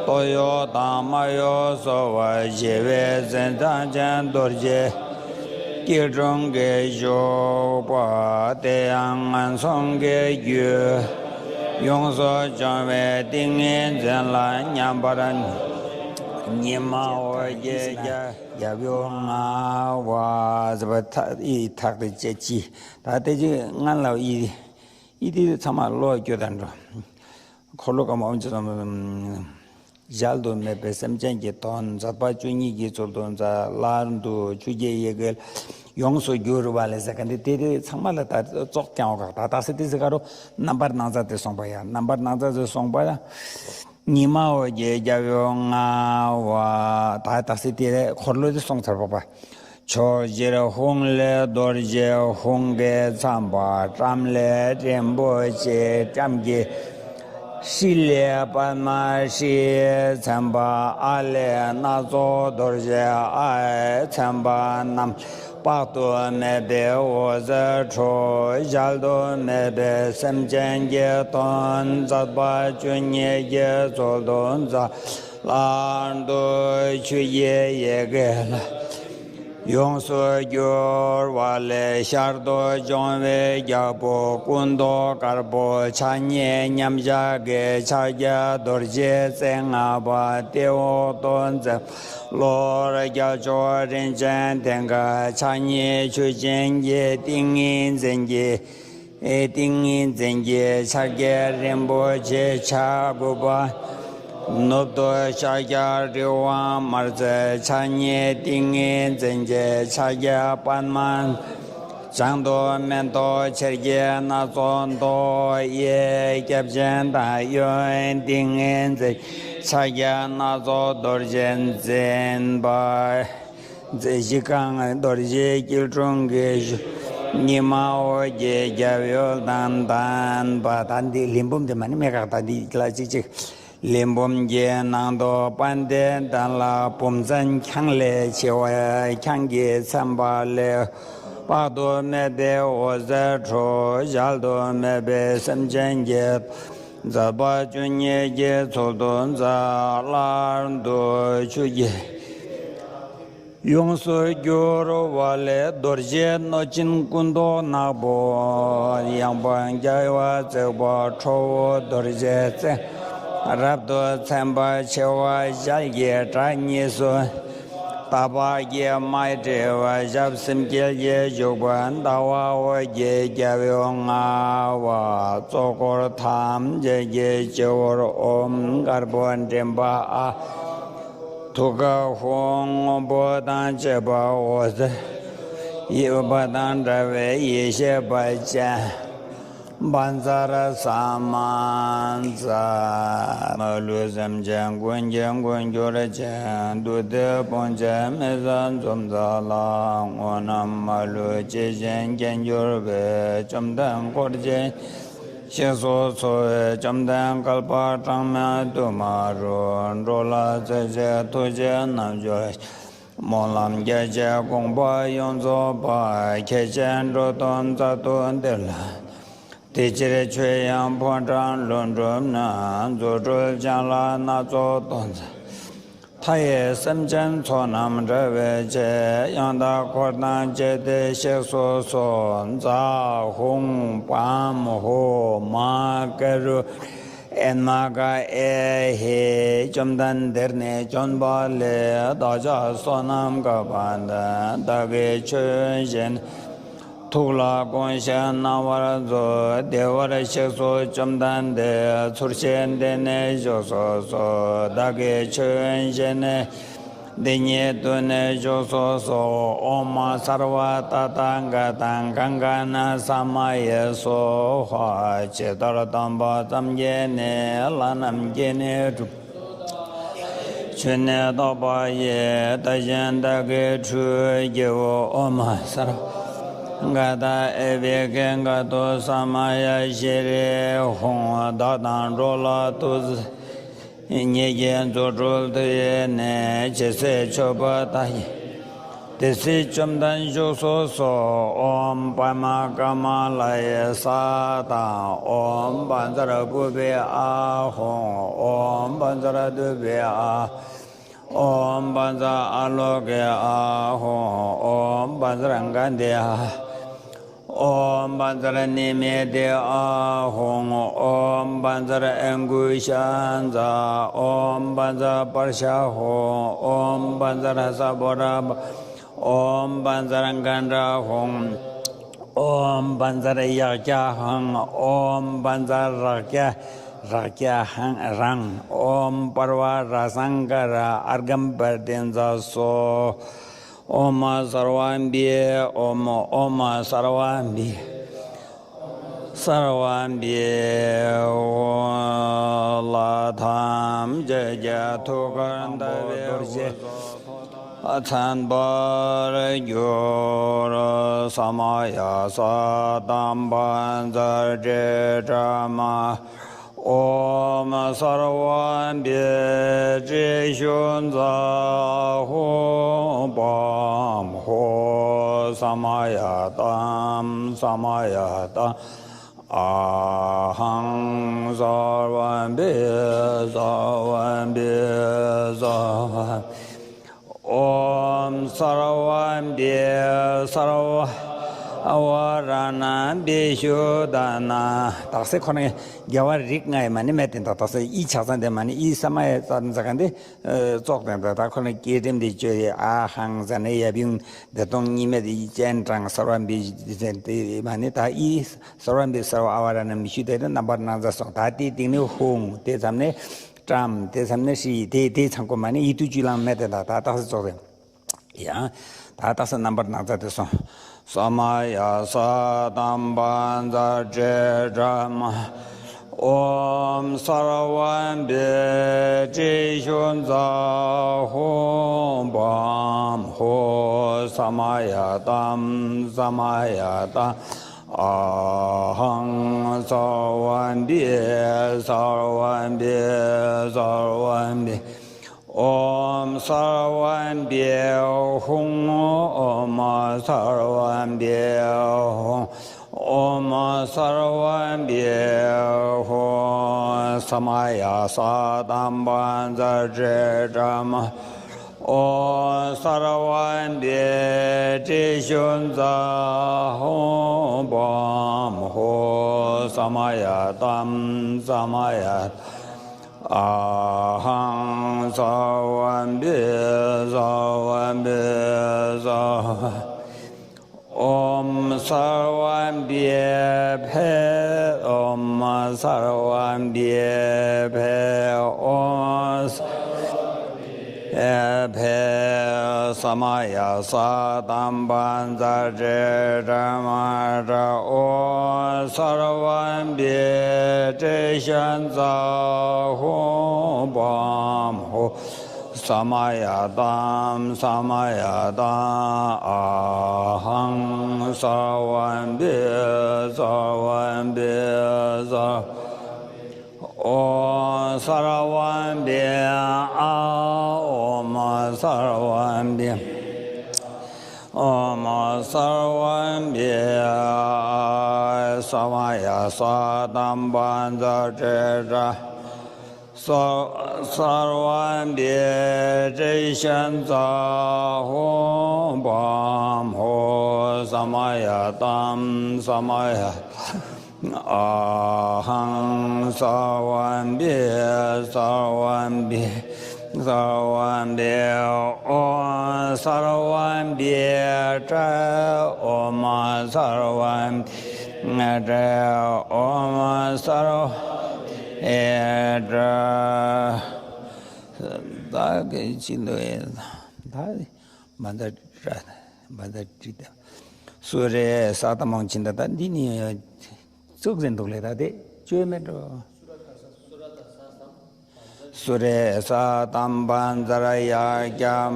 སྟོད་གཡོགས་དང་དམར་གཡོགས་གསོལ་བ། ཞི་བའི་གཟི་མདངས་ཅན་རྡོ་རྗེ་སྐྱིལ་ཀྲུང་གིས་བཞུགས་པ། དེ་ཡང་ངན་སོང་གི་རྒྱུ་ཡོངས་སུ་སྦྱོང་བའི་ཏིང་ངེ་འཛིན་ལ་མཉམ་པར་ཉི་མ་འོད་ཀྱི་རྒྱ། རྒྱབ་ཡོལ་ལྔ་པ་ཟེར་བ་ཐག་ཨི་ཐག་ཏུ་བཅད་ཅི། ད་དེ་ཅི་ང་ལ་ཨི་ཨི་དེ་ཚང་མ་བློ་སྐྱོ་དང་འགྲོ། འཁོར་ལོ་སྐར་མ་ཨོཾ་ཅི་ཙམ་གཞལ་དུ་མེད་པའི་སེམས་ཅན་གྱི་དོན། མཛད་པ་བཅུ་གཉིས་ཀྱི་ཚུལ་དུ་མཛད། སླར་འདུ་ཆུ་སྐྱེས་ཡི་གེ་ཡོངས་སུ་གྱུར་པ་ལས་ཟེར་ག་འདི་དེ་དེ་ཚང་མ་ལ་ད་ཙོག་ཀྱང་འོ་ག་ད་ད་སེ་དེ་ཟེར་ག་རུ་རྣམ་པར་སྣང་མཛད་དེ་གསུངས་པ་ཡ། རྣམ་པར་སྣང་མཛད་དེ་གསུངས་པ་ཡ། ཉི་མ་འོད་ཀྱི་རྒྱབ་ཡོལ་ལྔ་པ། ད་ད་སེ་དེ་འཁོར་ལོ་དེ་སོང་ཚར་བ་པ། ཕྱོགས་བཞིར་ཧཱུྃ་ལས་རྡོ་རྗེ། ཧཱུྃ་གི་མཚམས་པ་བྲམ་ལས་རིན་པོ་ཆེ། བྲམ་གྱི་ཧྲཱི་ལས་པདྨ་ཧྲཱི། མཚན་པ་ཨ་ལས་སྣ་ཚོགས་རྡོ་རྗེ། ཨ་ཡི་མཚན་པ་རྣམས་དཔག་ཏུ་མེད་པའི་འོད་ཟེར་འཕྲོ། གཞལ་དུ་མེད་པའི་སེམས་ཅན་གྱི་དོན། མཛད་པ་བཅུ་གཉིས་ཀྱི་ཚུལ་དུ་མཛད། ལག་ཏུ་ཆུ་སྐྱེས་ཡི་གེ་ལ། ཡོངས་སུ་གྱུར་པ་ལས་ཤར་དུ་བྱུང་བའི་རྒྱལ་པོ་སྐུ་མདོག་དཀར་པོ། ཕྱག་གཉིས་མཉམ་བཞག་གི་ཕྱག་རྒྱ་རྡོ་རྗེ་རྩེ་ལྔ་པ། སྟེང་འོག་ཏུ་འཛིན་པ་ལྷོར་རྒྱ་མཚོ་རིན་ཆེན་མཐིང་ག། ཕྱག་གཉིས་ཆུ་སྦྱིན་གྱི་ཏིང་ངེ་འཛིན་གྱི། ཏིང་ངེ་འཛིན་གྱི་ཕྱག་རྒྱ་རིན་པོ་ཆེ། ཕྱག་དགུ་པ། ནུབ་ཏུ་ཤཱཀྱ་རི་དབང་དམར་རྩེ། ཕྱག་གཉིས་ཏིང་ངེ་འཛིན་གྱི་ཕྱག་རྒྱ་པདྨ། བྱང་དུ་མེ་ཏོག་ཆེར་སྐྱེས་སྣ་ཚོགས་མདོག། གཡས་སྐྱབས་སྦྱིན་དང་གཡོན་ཏིང་ངེ་འཛིན། ཕྱག་རྒྱ་སྣ་ཚོགས་རྡོ་རྗེ་འཛིན་པ། མཛེས་བཞི་གང་རྡོ་རྗེ་སྐྱིལ་ཀྲུང་གིས་བཞུགས། ཉི་མ་འོད་ཀྱི་རྒྱལ་པོ་དང་ལྡན་པ། ད་འདི་ལན་འབུམ་དེ་མ་ནི་མེད་ཀ། ད་འདི་ལ་གཅིག་གཅིག་ལན་འབུམ་གྱི་ནང་དུ་དཔལ་ལྡན་དོན་ལ་བུམ་ཅན་ཁྱེད་ལས་ཆེ་བ། ཁྱེད་ཀྱི་མཚན་པ་ལས་དཔག་ཏུ་མེད་པའི་འོད་ཟེར་འཕྲོ། གཞལ་དུ་མེད་པའི་སེམས་ཅན་གྱི། མཛད་པ་བཅུ་གཉིས་ཀྱི་ཚུལ་དུ་མཛད། ལག་ཏུ་ཆུ་སྐྱེས། ཡོངས་སུ་གྱུར་པ་ལས་རྡོ་རྗེ་གནོད་སྦྱིན་སྐུ་མདོག་ནག་པོ། ཡང་དག་རྒྱལ་བ་བརྩེགས་པ་ཁྲོ་བོ་རྡོ་རྗེ་རྩེ། རབ་ཏུ་མཚན་པ་བྱེ་བ་ཞལ་གྱི་གྲངས་གཉིས་སུ། ད་བག་གི་མའི་བྲི་བ་ཞབས་སེམས་བསྐྱེད་ཀྱི་བཞུགས་པ། ཟླ་བ་འོད་ཀྱི་རྒྱལ་པོ་ལྔ་པ། གཙོ་འཁོར་ཐམས་ཅད་ཀྱི་སྤྱི་བོར་ཨོཾ་དཀར་པོ་མགྲིན་པ་ཨ། ཐུགས་ཀར་ཧཱུྃ་སྔོན་པོ་དང་བཅས་པ་འོད་ཟེར། ཡོད་པ་དང་འདྲ་བའི་ཡེ་ཤེས་པ་ཅན། བཛྲ་ས་མཱ་ཛཿ། མ་ལུས་སེམས་ཅན་ཀུན་གྱི་མགོན་གྱུར་ཅིང་། བདུད་སྡེ་དཔུང་བཅས་མི་བཟད་འཇོམས་མཛད་ལ། དངོས་རྣམས་མ་ལུས་ཇི་བཞིན་མཁྱེན་གྱུར་པའི། བཅོམ་ལྡན་འཁོར་བཅས་གཤེགས་སུ་གསོལ། བཅོམ་ལྡན་བསྐལ་པ་གྲངས་མེད་དུ་མ་རུ། འགྲོ་ལ་རྩེ་གཅིག་ཐུགས་རྗེ་རྣལ་འབྱོར། སྨོན་ལམ་རྒྱ་ཆེ་དགོངས་པ་ཡོངས་རྫོགས་པ། ཁྱེད་ཅག་འགྲོ་དོན་མཛད་དུ་འདིར་ལ། དེ་ཕྱིར་ཁྱོད་ཡང་ཕོ་བྲང་ལྷུན་གྲུབ་ན། རྫུ་འཕྲུལ་སྤྱན་ལ་སྣ་ཚོགས་སྟོན་མཛད། མཐའ་ཡས་སེམས་ཅན་ཚོགས་རྣམས་བསྒྲལ་བའི་ཕྱིར། ཡང་དག་འཁོར་དང་བཅས་ཏེ་གཤེགས་སུ་གསོལ། ཛཿཧཱུྃ་བཾ་ཧོཿ་མ་ཀ་རུ། ཨེནྨ་ཀ་ཨེ་ཧི། བཅོམ་ལྡན་འདིར་ནི་བྱོན་པ་ལས། བདག་ཅག་བསོད་ནམས་བསགས་པ་འདི། བདག་གིས་ཆོས་བཞིན་ཐུགས་ལ་དགོངས་ཤིང་གནང་བར་མཛོད། བདེ་བར་གཤེགས་སུ་བཅོམ་ལྡན་འདས། ཚུར་ཕྱིན་འདི་ནས་བཞུགས་སུ་གསོལ། བདག་གིས་ཆོས་བཞིན་ནི། འདི་ཉིད་དུ་ནི་བཞུགས་སུ་གསོལ། ཨོཾ་སརྦ་ཏ་ཐཱ་ག་ཏ་ག་ག་ཎ་ས་མ་ཡེ་སྭཱ་ཧཱ། ཇི་ལྟར་བསྟན་པ་ཙམ་གྱིས་ནི། ལྷ་རྣམས་ཀྱིས་ནི་གྲུབ་པའི་ཕྱིར། ཆོས་ནི་རྟོགས་པ་ཡི། དེ་བཞིན་བདག་གིས་འཕྲུལ་གྱིས། ཨོཾ་སརྦ་ཏ་ག་ཏ་ཨ་བྷི་ཥྛ་ཏུ་ས་མ་ཡ་ཤྲཱི་ཧཱུྃ། བདག་དང་འགྲོ་ལ་ཐུགས་ཉིད་ཀྱི་རྫུ་འཕྲུལ་མཐུ་ཡིས་ནི། ཇི་སྲིད་མཆོད་པ་དག་ཡིན་དེ་སྲིད་བཅོམ་ལྡན་བཞུགས་སུ་གསོལ། ཨོཾ་པདྨ་ཀ་མ་ལ་ཡེ་སྭཱ་ཧཱ། ཨོཾ་བཛྲ་བྷཱུ་ཝེ་ཨཱཿཧཱུྃ། ཨོཾ་བཛྲ་དཱུ་ཝེ་ཨཱཿཧཱུྃ། ཨོཾ་བཛྲ་ཨ་ལོ་ཀེ་ཨཱཿཧཱུྃ། ཨོཾ་བཛྲ་ག་ནྡྷེ་ཨཱཿཧཱུྃ། ཨོཾ་བཛྲ་ནི་མི་ཏེ་ཨཱཿཧཱུྃ། ཨོཾ་བཛྲ་ཨང་ཀུ་ཤ་ཛ། ཨོཾ་བཛྲ་པར་ཤ་ཧཱུྃ། ཨོཾ་བཛྲ་ས་བྷ་ར་བྷ། ཨོཾ་བཛྲ་གཎྜཱཿཧཱུྃ། ཨོཾ་བཛྲ་ཡཀྵཱཿཧཱུྃ། ཨོཾ་བཛྲ་རཀྵ་རཀྵཱཿཧཱུྃ། ཨོཾ་པར་བ་ར་སཾ་ཀ་ར་ཨརྒྷཾ་པྲ་ཏཱིཙྪ་སྭཱ་ཧཱ། ཨོཾ་སརྦ་བིཿ། ཨོཾ་ཨོཾ་སརྦ་བིཿ། སརྦ་བིཿ། ལྷ་ཐམས་ཅད་ཀྱི་ཐུགས་ཀར་ཟླ་བའི་འོད་ཟེར། ཚན་པར་འགྱུར། ས་མ་ཡ་ས་དམ་པ་ཛ་ཏྲེ་ཏྲ་མ། ཨོཾ་སརྦ་བི་དྲི་ཤུ་ཛ་ཧོ་བམ་ཧོ། ས་མ་ཡ་དམ་ས་མ་ཡ་དམ། ཨ་ཧཾ་སརྦ་བི་སརྦ་བི་སརྦ། ཨོཾ་སརྦ་བི་སརྦ་བ་ར་ཎ་བི་ཤུདྡྷ་ནཱ། དག་ས་ཁོ་ན་རྒྱལ་བ་རིགས་ལྔ་ཡི་མ་ནི་མེད་དེ་དག་དག་ས་ཨི་ཆགས་ཚང་དེ་མ་ནི་ཨི་ས་མ་ཡ་ཙམ་ཟ་ག་འདི་ཙོག་དེ་དག་ད་ཁོ་ན་སྐྱེ་ཕྲེང་དེ་བཅོས་ཏེ་ཨ་ཧཾ་ཟ་ནི་ཡབ་ཡུམ་བདེ་སྟོང་གཉིས་མེད་དེ་སྤྱན་དྲངས་སརྦ་བི་དེ་མ་ནི་ད་ཨི་སརྦ་བི་སརྦ་ཨ་བ་ར་ཎ་བི་ཤུདྡྷ་དེ་རྣམ་པར་སྣང་མཛད་སོང་། ད་དེ་སྟེང་ནས་ཧཱུྃ་དེ་ཙམ་ནས། ཀྲམ། དེ་ཙམ་ནས་ཧྲཱིཿ། དེ་དེ་ཚང་ཀོ་མ་ནི་ཡིད་དུ་བཅུད་ལེན་མེད་དེ་དག་ད་དག་ས་ཙོག་དེ། ཡང་ད་དག་ས་རྣམ་པར་སྣང་མཛད་དེ་སོང་། ས་མ་ཡ་ས་དམ་པ་ཛ་ཏྲེ་ཏྲ་མ། ཨོཾ་སརྦ་བི་དྲི་ཤུ་ཛ་ཧོ་བམ་ཧོ། ས་མ་ཡ་དམ་ས་མ་ཡ་དམ། ཨ་ཧཾ་སརྦ་བི་སརྦ་བི་སརྦ་བི། ཨོཾ་སརྦ་བི་ཧཱུྃ། ཨོཾ་སརྦ་བི་ཧཱུྃ། ཨོཾ་སརྦ་བི་ཧཱུྃ། ས་མ་ཡ་ས་དམ་པ་ཛ་ཏྲེ་ཏྲ་མ། ཨོཾ་སརྦ་བི་དྲི་ཤུ་ཛ་ཧོ་བམ་ཧོ། ས་མ་ཡ་དམ་ས་མ་ཡ། ཨ་ཧཾ་སརྦ་བི་སརྦ་བི་སརྦ། ཨོཾ་སརྦ་བི་ཕཊ། ཨོཾ་སརྦ་བི་ཕཊ། ཨོཾ་སརྦ་བི་ཕཊ། ས་མ་ཡ་ས་དམ་པ་ཛ་ཏྲེ་ཏྲ་མ་ཏྲ། ཨོཾ་སརྦ་བི་དྲི་ཤུ་ཛ་ཧོ་བམ་ཧོ། ས་མ་ཡ་དམ་ས་མ་ཡ་དམ། ཨ་ཧཾ་སརྦ་བི་སརྦ་བི་སརྦ། ཨོཾ་སརྦ་བི་ཨཱཿ། ཨོཾ་སརྦ་བི། ཨོཾ་སརྦ་བི་ཨཱཿ། ས་མ་ཡ་ས་དམ་པ་ཛ་ཏྲེ་ཏྲ། ས་སརྦ་བི་དྲི་ཤུ་ཛ་ཧོ་བམ་ཧོ། ས་མ་ཡ་དམ་ས་མ་ཡ། ཨ་ཧཾ་སརྦ་བི་སརྦ་བི་སརྦ་བི། ཨོཾ་སརྦ་བི་ཊ། ཨོཾ་སརྦ་བི་ཊ། ཨོཾ་སརྦ་བི་ཊ། ད་གི་ཅི་འདོད་ཡིན་ད། མ་ད་ཏྲ་མ་ད་ཏྲི་ད། སུ་རེ་ས་ད་མང་ཆེན་ད་ད་འདི་ནི་ཙུག་ཟིན་འདུག་ལེ། ད་དེ་བཅོས་མེད་འགྲོ། སུ་རེ་ས་དམ་བཛྲ་ཡཀྵ།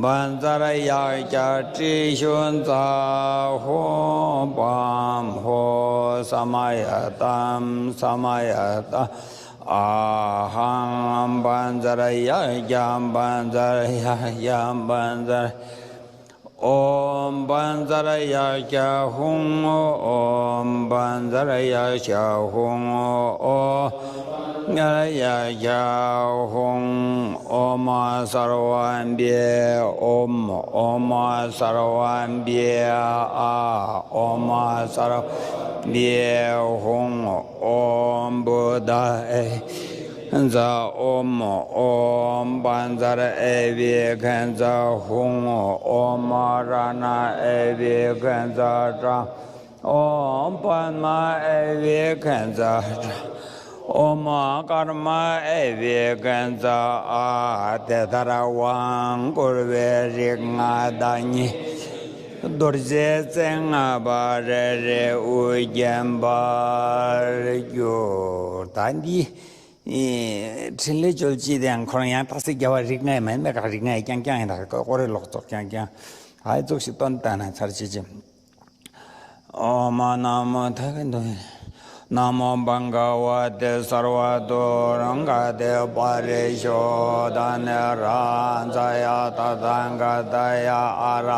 བཛྲ་ཡཀྵ་ཏྲི་ཤཱུ་ཛ་ཧོ་བཾ་ཧོ། ས་མ་ཡ་ཏཾ་ས་མ་ཡ་ཏཾ། ཨ་ཧཾ་བཛྲ་ཡཀྵ་བཛྲ་ཡཀྵ་བཛྲ། ཨོཾ་བཛྲ་ཡཀྵ་ཧཱུྃ། ཨོཾ་བཛྲ་ཡཀྵ་ཧཱུྃ། ཨོ་ཡཀྵ་ཧཱུྃ། ཨོཾ་སརྦ་བི། ཨོཾ་ཨོཾ་སརྦ་བི་ཨཱཿ། ཨོཾ་སརྦ་བི་ཧཱུྃ། ཨོཾ་བུདྡྷ་ཨེ་ཛ། ཨོཾ་ཨོཾ་བཛྲ་ཨེ་བི་ཥིཛ་ཧཱུྃ། ཨོཾ་རཏྣ་ཨེ་བི་ཥིཛ་ཏྲཾ། ཨོཾ་པདྨ་ཨེ་བི་ཥིཛ་ཏྲཾ། ཨོཾ་ཀརྨ་ཨེ་བི་ཥིཛ་ཨཱཿ། དེ་ལྟར་དབང་བསྐུར་བའི་རིགས་ལྔ་བདག་ཉིད་རྡོ་རྗེ་རྩེ་ལྔ་པ་རེ་རེ་དབུས་བརྒྱན་པར་གྱུར། ད་འདི། ཨེ། འཕྲིན་ལས་བཅོལ་ཅི་དེ་ཡང་ཁོ་རང་ཡང་རྟགས་གསལ་རྒྱལ་བ་རིགས་ལྔ་ཡི་མན་མེད་ཀ་རིགས་ལྔ་ཡི་རྐྱང་རྐྱང་ཡིན་ད་ཀོ་རེ་ལོག་ཙོག་རྐྱང་རྐྱང་ཨ་ཙོག་ཞིག་སྟོན་ལྟ་ན་ཚར་ཅི་ཅི། ཨོ་མ་ན་མོ་ཐ་ག་འདུ། ན་མོ་བྷ་ག་བ་ཏེ་སརྦ་ཏུ་རང་ག་ཏེ་པ་རི་ཤུ་དྷ་ནི་རཱ་ཛ་ཡ་ཏ་ཐཱ་ག་ཏ་ཡ་ཨ་ར་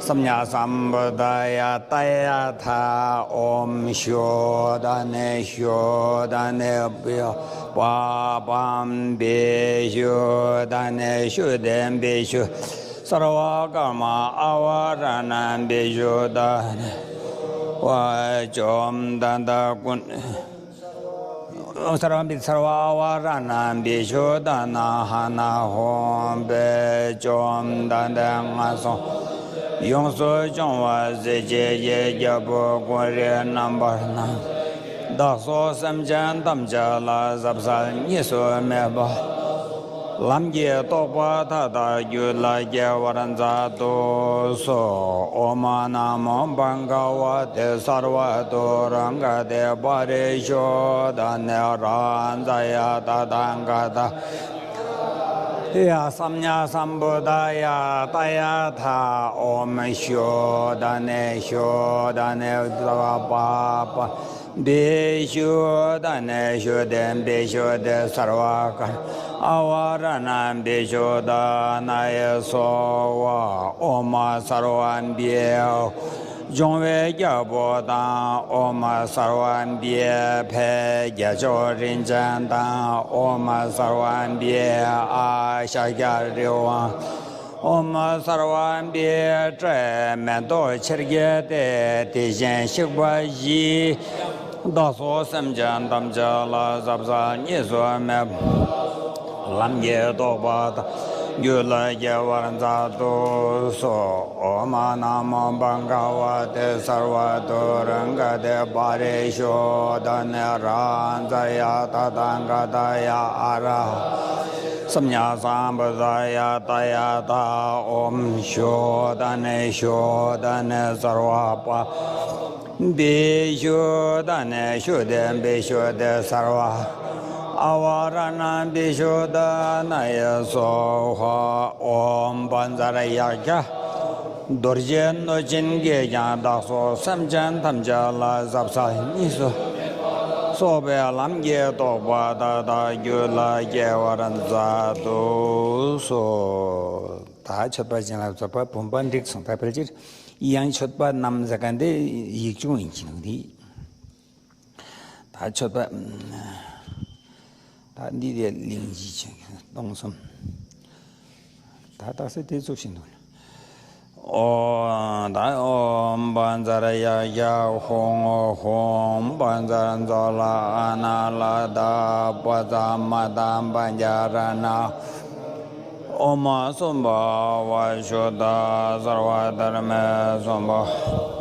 སམ་ཡ་སམ་བུ་དྷ་ཡ་ཏ་ཡ་ཐཱ། ཨོམ་ཤུ་དྷ་ནི་ཤུ་དྷ་ནི་བི་པ་པམ་བི་ཤུ་དྷ་ནི་ཤུ་དྷེམ་བི་ཤུ་སརྦ་ཀརྨ་ཨ་བ་ར་ཎམ་བི་ཤུ་དྷ་ནི་བ་ཅོམ་དྷ་དྷ་ཀུན། སརྦ་བི་སརྦ་ཨ་བ་ར་ཎམ་བི་ཤུ་དྷ་ན་ཧ་ན་ཧོམ་བེ་ཅོམ་དྷ་དྷ་ངན་སོང་ཡོངས་སུ་སྦྱོང་བ་གཟི་བརྗིད་ཀྱི་རྒྱལ་པོ་ཀུན་རིག་རྣམ་པར་སྣང་། བདག་སོགས་སེམས་ཅན་ཐམས་ཅད་ལ་ཟབ་གསལ་གཉིས་སུ་མེད་པ། ལམ་གྱི་རྟོགས་པ་མཐའ་དག་རྒྱུད་ལ་སྐྱེ་བར་མཛད་དུ་གསོལ། ཨོ་མ་ན་མོ་བྷ་ག་བ་ཏེ་སརྦ་ཏུ་རང་ག་ཏེ་པ་རི་ཤུ་དྷ་ནི་རཱ་ཛ་ཡ་ཏ་ཐཱ་ག་ཏ་ཡ་སམ་ཡ་སམ་བུ་དྷ་ཡ་ཏ་ཡ་ཐཱ། ཨོམ་ཤུ་དྷ་ནི་ཤུ་དྷ་ནི་སརྦ་པ་པ་བི་ཤུ་དྷ་ནི་ཤུ་དྷེམ་བི་ཤུ་དྷེ་སརྦ་ཀརྨ་ཨ་བ་ར་ཎམ་བི་ཤུ་དྷ་ན་ཡ་སྭཱ་ཧཱ། ཨོ་མ་སརྦ་བི་སྦྱོང་བའི་རྒྱལ་པོ་དང་། ཨོ་མ་སརྦ་བི་ཕའི་རྒྱལ་མཆོག་རིན་ཆེན་དང་། ཨོ་མ་སརྦ་བི་ཨ་ཤཱཀྱ་རི་བ། ཨོ་མ་སརྦ་བི་སྤྲེའུ་མེ་ཏོག་ཆེར་རྒྱས་ཏེ། དེ་བཞིན་གཤེགས་པ་བཞི། བདག་སོགས་སེམས་ཅན་ཐམས་ཅད་ལ་ཟབ་གསལ་གཉིས་སུ་མེད་པ། ལམ་གྱི་རྟོགས་པ་དང་། རྒྱུད་ལ་སྐྱེ་བར་མཛད་དུ་གསོལ། ཨོ་མ་ན་མོ་བྷ་ག་བ་ཏེ་སརྦ་ཏུ་རང་ག་ཏེ་པ་རི་ཤུ་དྷ་ནི་རཱ་ཛ་ཡ་ཏ་ཐཱ་ག་ཏ་ཡ་ཨ་ར་ཧ་སམ་ཡ་སམ་བུ་དྷ་ཡ་ཏ་ཡ་ཐཱ། ཨོམ་ཤུ་དྷ་ནི་ཤུ་དྷ་ནི་སརྦ་པ་བི་ཤུ་དྷ་ནི་ཤུ་དྷེ་བི་ཤུ་དྷེ་སརྦ་ཨ་བ་ར་ཎ་བི་ཤུ་དྷ་ན་ཡ་སྭཱ་ཧཱ། ཨོམ་བཛྲ་ཡཀྵ་རྡོ་རྗེ་གནོད་སྦྱིན་གྱིས་ཀྱང་བདག་སོགས་སེམས་ཅན་ཐམས་ཅད་ལ་ཟབ་གསལ་གཉིས་སུ་སོགས་པའི་ལམ་གྱི་རྟོགས་པ་མཐའ་དག་རྒྱུད་ལ་སྐྱེ་བར་མཛད་དུ་གསོལ། ད་མཆོད་པ་བྱིན་རླབས་རྫོགས་པ་བུམ་པ་འགྲིག་སོང་། ད་ཕལ་ཆེར་ཡང་མཆོད་པ་རྣམས་ཟེར་མཁན་དེ་ཡིག་ཆུང་ཡིན་གྱི་འདུག་དེ། ད་མཆོད་པ། ད་འདི་དེ་གླེང་གཞི་ཆེན་སྟོང་གསུམ། ད་རྟགས་གསལ་དེ་ཚོ་བཞིན་དུ། ཨོ། ད་ཨོམ་བཛྲ་ཡཀྵ་ཧཱུྃ། ཧཱུྃ་བཛྲ་ཛྭ་ལ་ཨ་ན་ལ་དྷ། བཛྲ་མ་ཏ་བཛྲ་ཎ། ཨོ་མ་སྭ་བྷཱ་ཝ་ཤུདྡྷ་སརྦ་དྷརྨེ་སྭ་བྷཱ།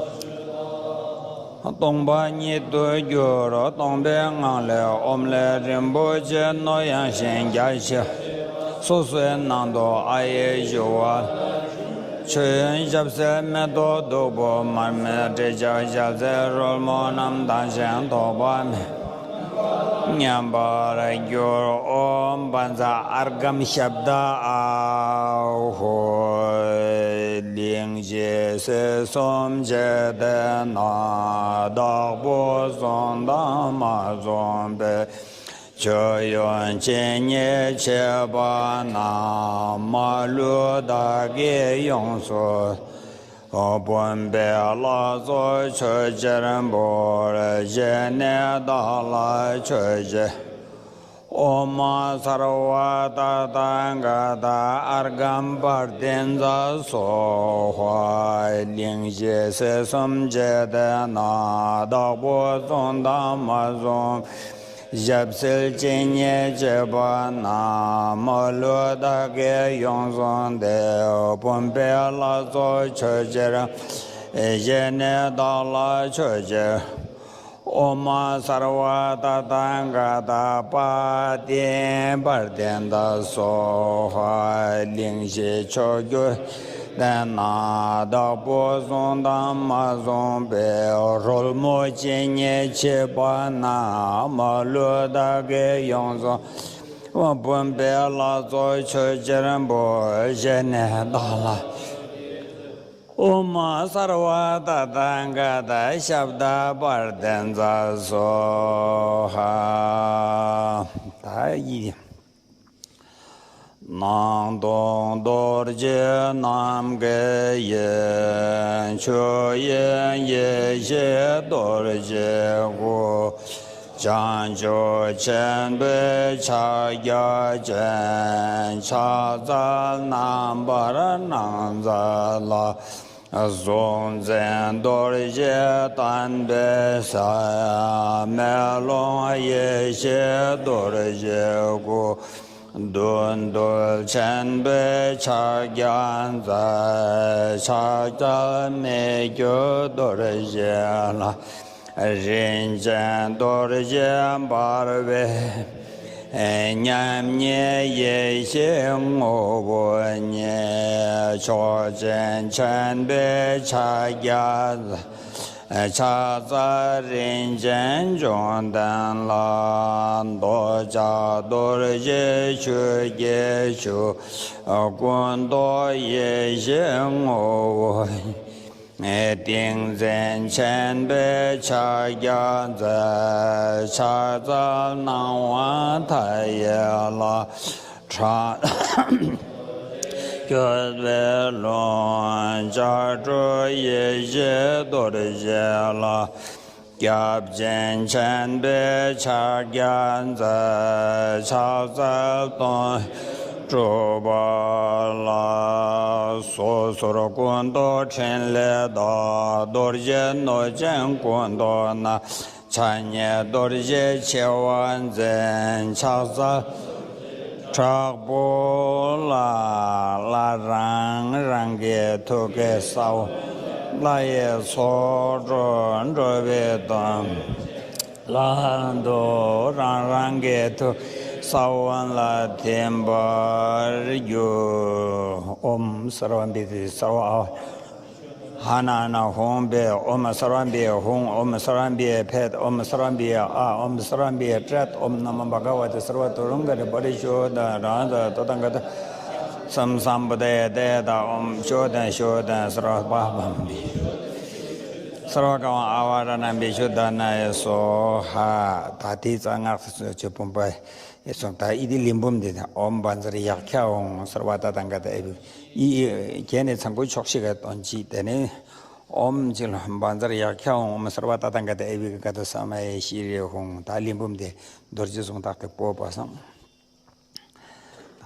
སྟོང་པ་ཉིད་དུ་གྱུར། སྟོང་པའི་ངང་ལས་ཨོཾ་ལས་རིན་པོ་ཆེ་སྣོད་ཡངས་ཤིང་རྒྱ་ཆེ། སོ་སོའི་ནང་དུ་ཨ་ཡེ་ཞུ་བ། མཆོད་ཡོན་ཞབས་བསིལ་མེ་ཏོག་བདུག་སྤོས་མར་མེ་དྲི་ཆབ་ཞལ་ཟས་རོལ་མོ་རྣམས་དང་ཞིང་ཐོགས་པ་མེད། མཉམ་པར་གྱུར། ཨོཾ་བཛྲ་ཨརྒྷཾ་ཤབྡ་ཨཱཿཧཱུྃ། གླིང་བཞི་སྲིད་གསུམ་འབྱེད་དེ་ན། བདག་པོ་བཟུང་དང་མ་བཟུང་བའི། མཆོད་ཡོན་ཇི་སྙེད་མཆིས་པ་རྣམས། མ་ལུས་བདག་གིས་ཡོངས་སུ། བུམ་པའི་ལྷ་ཚོགས་མཆོད་ཕྱིར་འབུལ། བཞེས་ནས་བདག་ལ་མཆོད་ཅིང་། ཨོཾ་མ་སརྦ་ཏ་ཐཱ་ག་ཏ་ཨརྒྷཾ་པྲ་ཏཱིཙྪ་སྭཱ་ཧཱ། གླིང་བཞི་སྲིད་གསུམ་འབྱེད་དེ་ན། བདག་པོ་བཟུང་དང་མ་བཟུང་། ཞབས་བསིལ་ཇི་སྙེད་མཆིས་པ་རྣམས། མ་ལུས་བདག་གིས་ཡོངས་བཟུང་སྟེ། བུམ་པའི་ལྷ་ཚོགས་མཆོད་ཕྱིར། བཞེས་ནས་བདག་ལ་མཆོད་ཅིང་། ཨོཾ་མ་སརྦ་ཏ་ཐཱ་ག་ཏ་པྲ་ཏཱིནྛ་པྲ་ཏཱིཙྪ་སྭཱ་ཧཱ། གླིང་བཞི་མཆོག་གྱུར། ལྡན་ན། བདག་པོས་བཟུང་དང་མ་བཟུང་བའི། རོལ་མོ་ཇི་སྙེད་མཆིས་པ་ན། མ་ལུས་བདག་གིས་ཡོངས་བཟུང་། བུམ་པའི་ལྷ་ཚོགས་མཆོད་ཕྱིར་འབུལ། ཞལ་ནས་བདག་ལ། ཨོཾ་སརྦ་ཏ་ཐཱ་ག་ཏ་ཤབྡ་པྲ་ཏཱིཙྪ་སྭཱ་ཧཱ། ད་ཡི། སྣང་སྟོང་རྡོ་རྗེ་ནམ་མཁའི་དབྱིངས། ཆོས་དབྱིངས་ཡེ་ཤེས་རྡོ་རྗེའི་སྐུ། བྱང་ཆུབ་ཆེན་པོའི་ཕྱག་རྒྱ་ཅན། ཕྱག་འཚལ་རྣམ་པར་སྣང་མཛད་ལ། གཟུང་འཛིན་རྡོ་རྗེ་བརྟན་པའི་ས། མེ་ལོང་ཡེ་ཤེས་རྡོ་རྗེའི་སྐུ། བདུད་འདུལ་ཆེན་པོའི་ཕྱག་རྒྱ་མཛད། ཕྱག་འཚལ་མི་བསྐྱོད་རྡོ་རྗེ་ལ། རིན་ཆེན་རྡོ་རྗེ་འབར་བའི་མཉམ་ཉིད་ཡེ་ཤེས་ངོ་བོ་ཉིད། མཆོག་སྦྱིན་ཆེན་པོའི་ཕྱག་རྒྱ། ཕྱག་འཚལ་རིན་ཆེན་བཅོམ་ལྡན་ལ། འདོད་ཆགས་རྡོ་རྗེ་ཆུ་སྐྱེས་ཞུགས། ཀུན་རྟོག་ཡེ་ཤེས་ངོ་བོ། ཏིང་འཛིན་ཆེན་པོའི་ཕྱག་རྒྱ་མཛད། ཕྱག་འཚལ་སྣང་བ་མཐའ་ཡས་ལ། ཕྲག་བསྐྱོད་པའི་ལུང་། ལྕགས་སྒྲོག་ཡེ་ཤེས་རྡོ་རྗེ་ལ། སྐྱབས་སྦྱིན་ཆེན་པོའི་ཕྱག་རྒྱ་མཛད། ཕྱག་འཚལ་སྟོང་གྲུབ་པ་ལ། སོ་སོར་ཀུན་རྟོག་ཕྲིན་ལས་དག། རྡོ་རྗེ་གནོད་སྦྱིན་ཀུན་རྟོག་ན། ཕྱག་ཉེ་རྡོ་རྗེ་འཆི་བ་འཛིན། ཕྱག་འཚལ་དྲག་པོ་ལ། ལྷ་རང་རང་གི་ཐུགས་ཀའི་ས་བོན། ལྷ་ཡི་ཚོགས་དྲུག་འགྲོ་བའི་དོན། ལྷ་དུ་རང་རང་གི་ཐུགས་ས་བོན་ལ་ཐིམ་པར་གྱུར། ཨོཾ་སརྦ་བི་དྷི་སརྦ་ཨ། ཧ་ན་ཧ་ན་ཧཱུྃ་ཕཊ། ཨོཾ་སརྦ་བི་ཧཱུྃ། ཨོཾ་སརྦ་བི་ཕཊ། ཨོཾ་སརྦ་བི་ཨཱ། ཨོཾ་སརྦ་བི་ཏྲཊ། ཨོཾ་ན་མོ་བྷ་ག་ཝ་ཏི་སརྦ་དུ་རུ་ཀ་རི་པ་རི་ཤུདྡྷ་རཱ་ཛ་ཏ་ཐཱ་ག་ཏ་སཾ་སམ་བུདྡྷ་ཡེ་ཏེ་ད། ཨོཾ་ཤུདྡྷ་ཤུདྡྷ་སརྦ་པཱ་པམ་བི་སརྦ་ཀ་ཝཾ་ཨ་བ་ར་ཎཾ་བི་ཤུདྡྷ་ནཱ་ཡེ་སྭཱ་ཧཱ། ད་དེའི་རྩ་སྔགས་སུ་ཆོས་བུམ་པ་ཡེ་སོང་། ད་ཨི་ཏི་ལིང་བུམ་འདི་དང་། ཨོཾ་བཛྲ་ཡཀྵ་ཧཱུྃ་སརྦ་ཏ་ཐཱ་ག་ཏ་ཨེ་བི། ཨི་ཨི་གྱེན་ནས་ཚངས་པའི་ཕྱོགས་བཞི་ག་སྟོན་ཅིག་དེ་ནས་ཨོཾ་ཅིག་ལ་བཛྲ་ཡཀྵ་ཧཱུྃ་ཨོཾ་སརྦ་ཏ་ཐཱ་ག་ཏ་ཨེ་བི་ཀ་ཏ་ས་མ་ཡེ་ཤྲཱི་ཧཱུྃ། ད་ལིང་བུམ་དེ་རྡོ་རྗེ་གཟུངས་ཐག་གི་སྤོས་པ་སང་།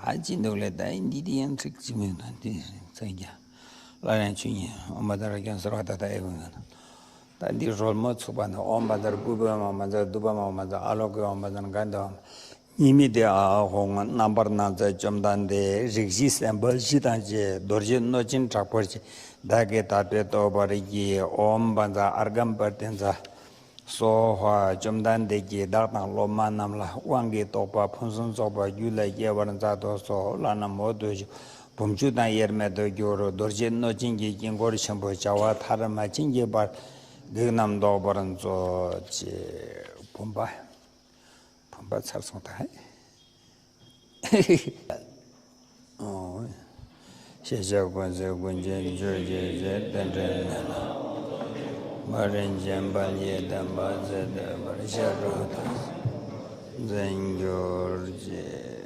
ད་ཅི་འདུག་ལེ། ད་འདི་དེ་ཡང་ཚིག་ཅི་མིན་ད་འདི་ཚིག་རྒྱ་སླར་ཡང་ཆོས་ཉིད་ཨོཾ་བཛྲ་ཡཀྵ་ཧཱུྃ་སརྦ་ཏ་ཐཱ་ཨེ་བི་ཀ་ཏ། ད་འདི་རོལ་མོ་ཚུགས་པ་ནི། ཨོཾ་བཛྲ་པུབ་བེ་ཝཾ་བཛྲ་དྷཱུ་པ་ཝཾ་བཛྲ་ཨཱ་ལོ་ཀེ་ཝཾ་བཛྲ་གནྡྷེ་ཝཾ། གཉིས་མེད་དེ་ཨཱཿཧཱུྃ། རྣམ་པར་སྣང་མཛད་བཅོམ་ལྡན་འདས། རིགས་བཞི་སེམས་དཔའ་བཞི་དང་བཅས། རྡོ་རྗེ་གནོད་སྦྱིན་དྲག་པོ་ཆེ། བདག་གིས་དག་པའི་སྟོབས་པར་བགྱི། ཨོཾ་བཛྲ་ཨརྒྷཾ་པྲ་ཏཱིཙྪ་སྭཱ་ཧཱ། བཅོམ་ལྡན་འདས་ཀྱིས་བདག་དང་སློབ་མ་རྣམས་ལ་དབང་གི་རྟོགས་པ་ཕུན་སུམ་ཚོགས་པ་རྒྱུད་ལ་སྐྱེ་བར་མཛད་དུ་གསོལ། བླ་ན་མེད་དུ་བཞུགས། བུམ་ཆུ་དང་དབྱེར་མེད་དུ་གྱུར། རྡོ་རྗེ་གནོད་སྦྱིན་གྱི་དཀྱིལ་འཁོར་ཆེན་པོ་བྱ་བ་མཐར་མ་ཕྱིན་གྱི་བར་བགེགས་རྣམས་བཟློག་པར་མཛོད་ཅེས། བུམ་པ། བུམ་པ་ཚར་སོང་ད། ཨོ། ཤེས་བྱ་ཀུན་གསལ་ཀུན་གྱི་རྒྱུ་རྒྱུད་ཀྱི་རྟེན་འབྲེལ་ནི། མ་རིག་འཇིགས་པ་ལས་བརྟན་པ་ཟད་འདོད་པར་ཤེས་རབ་ཏུ་འཛིན་གྱུར་ཅིག།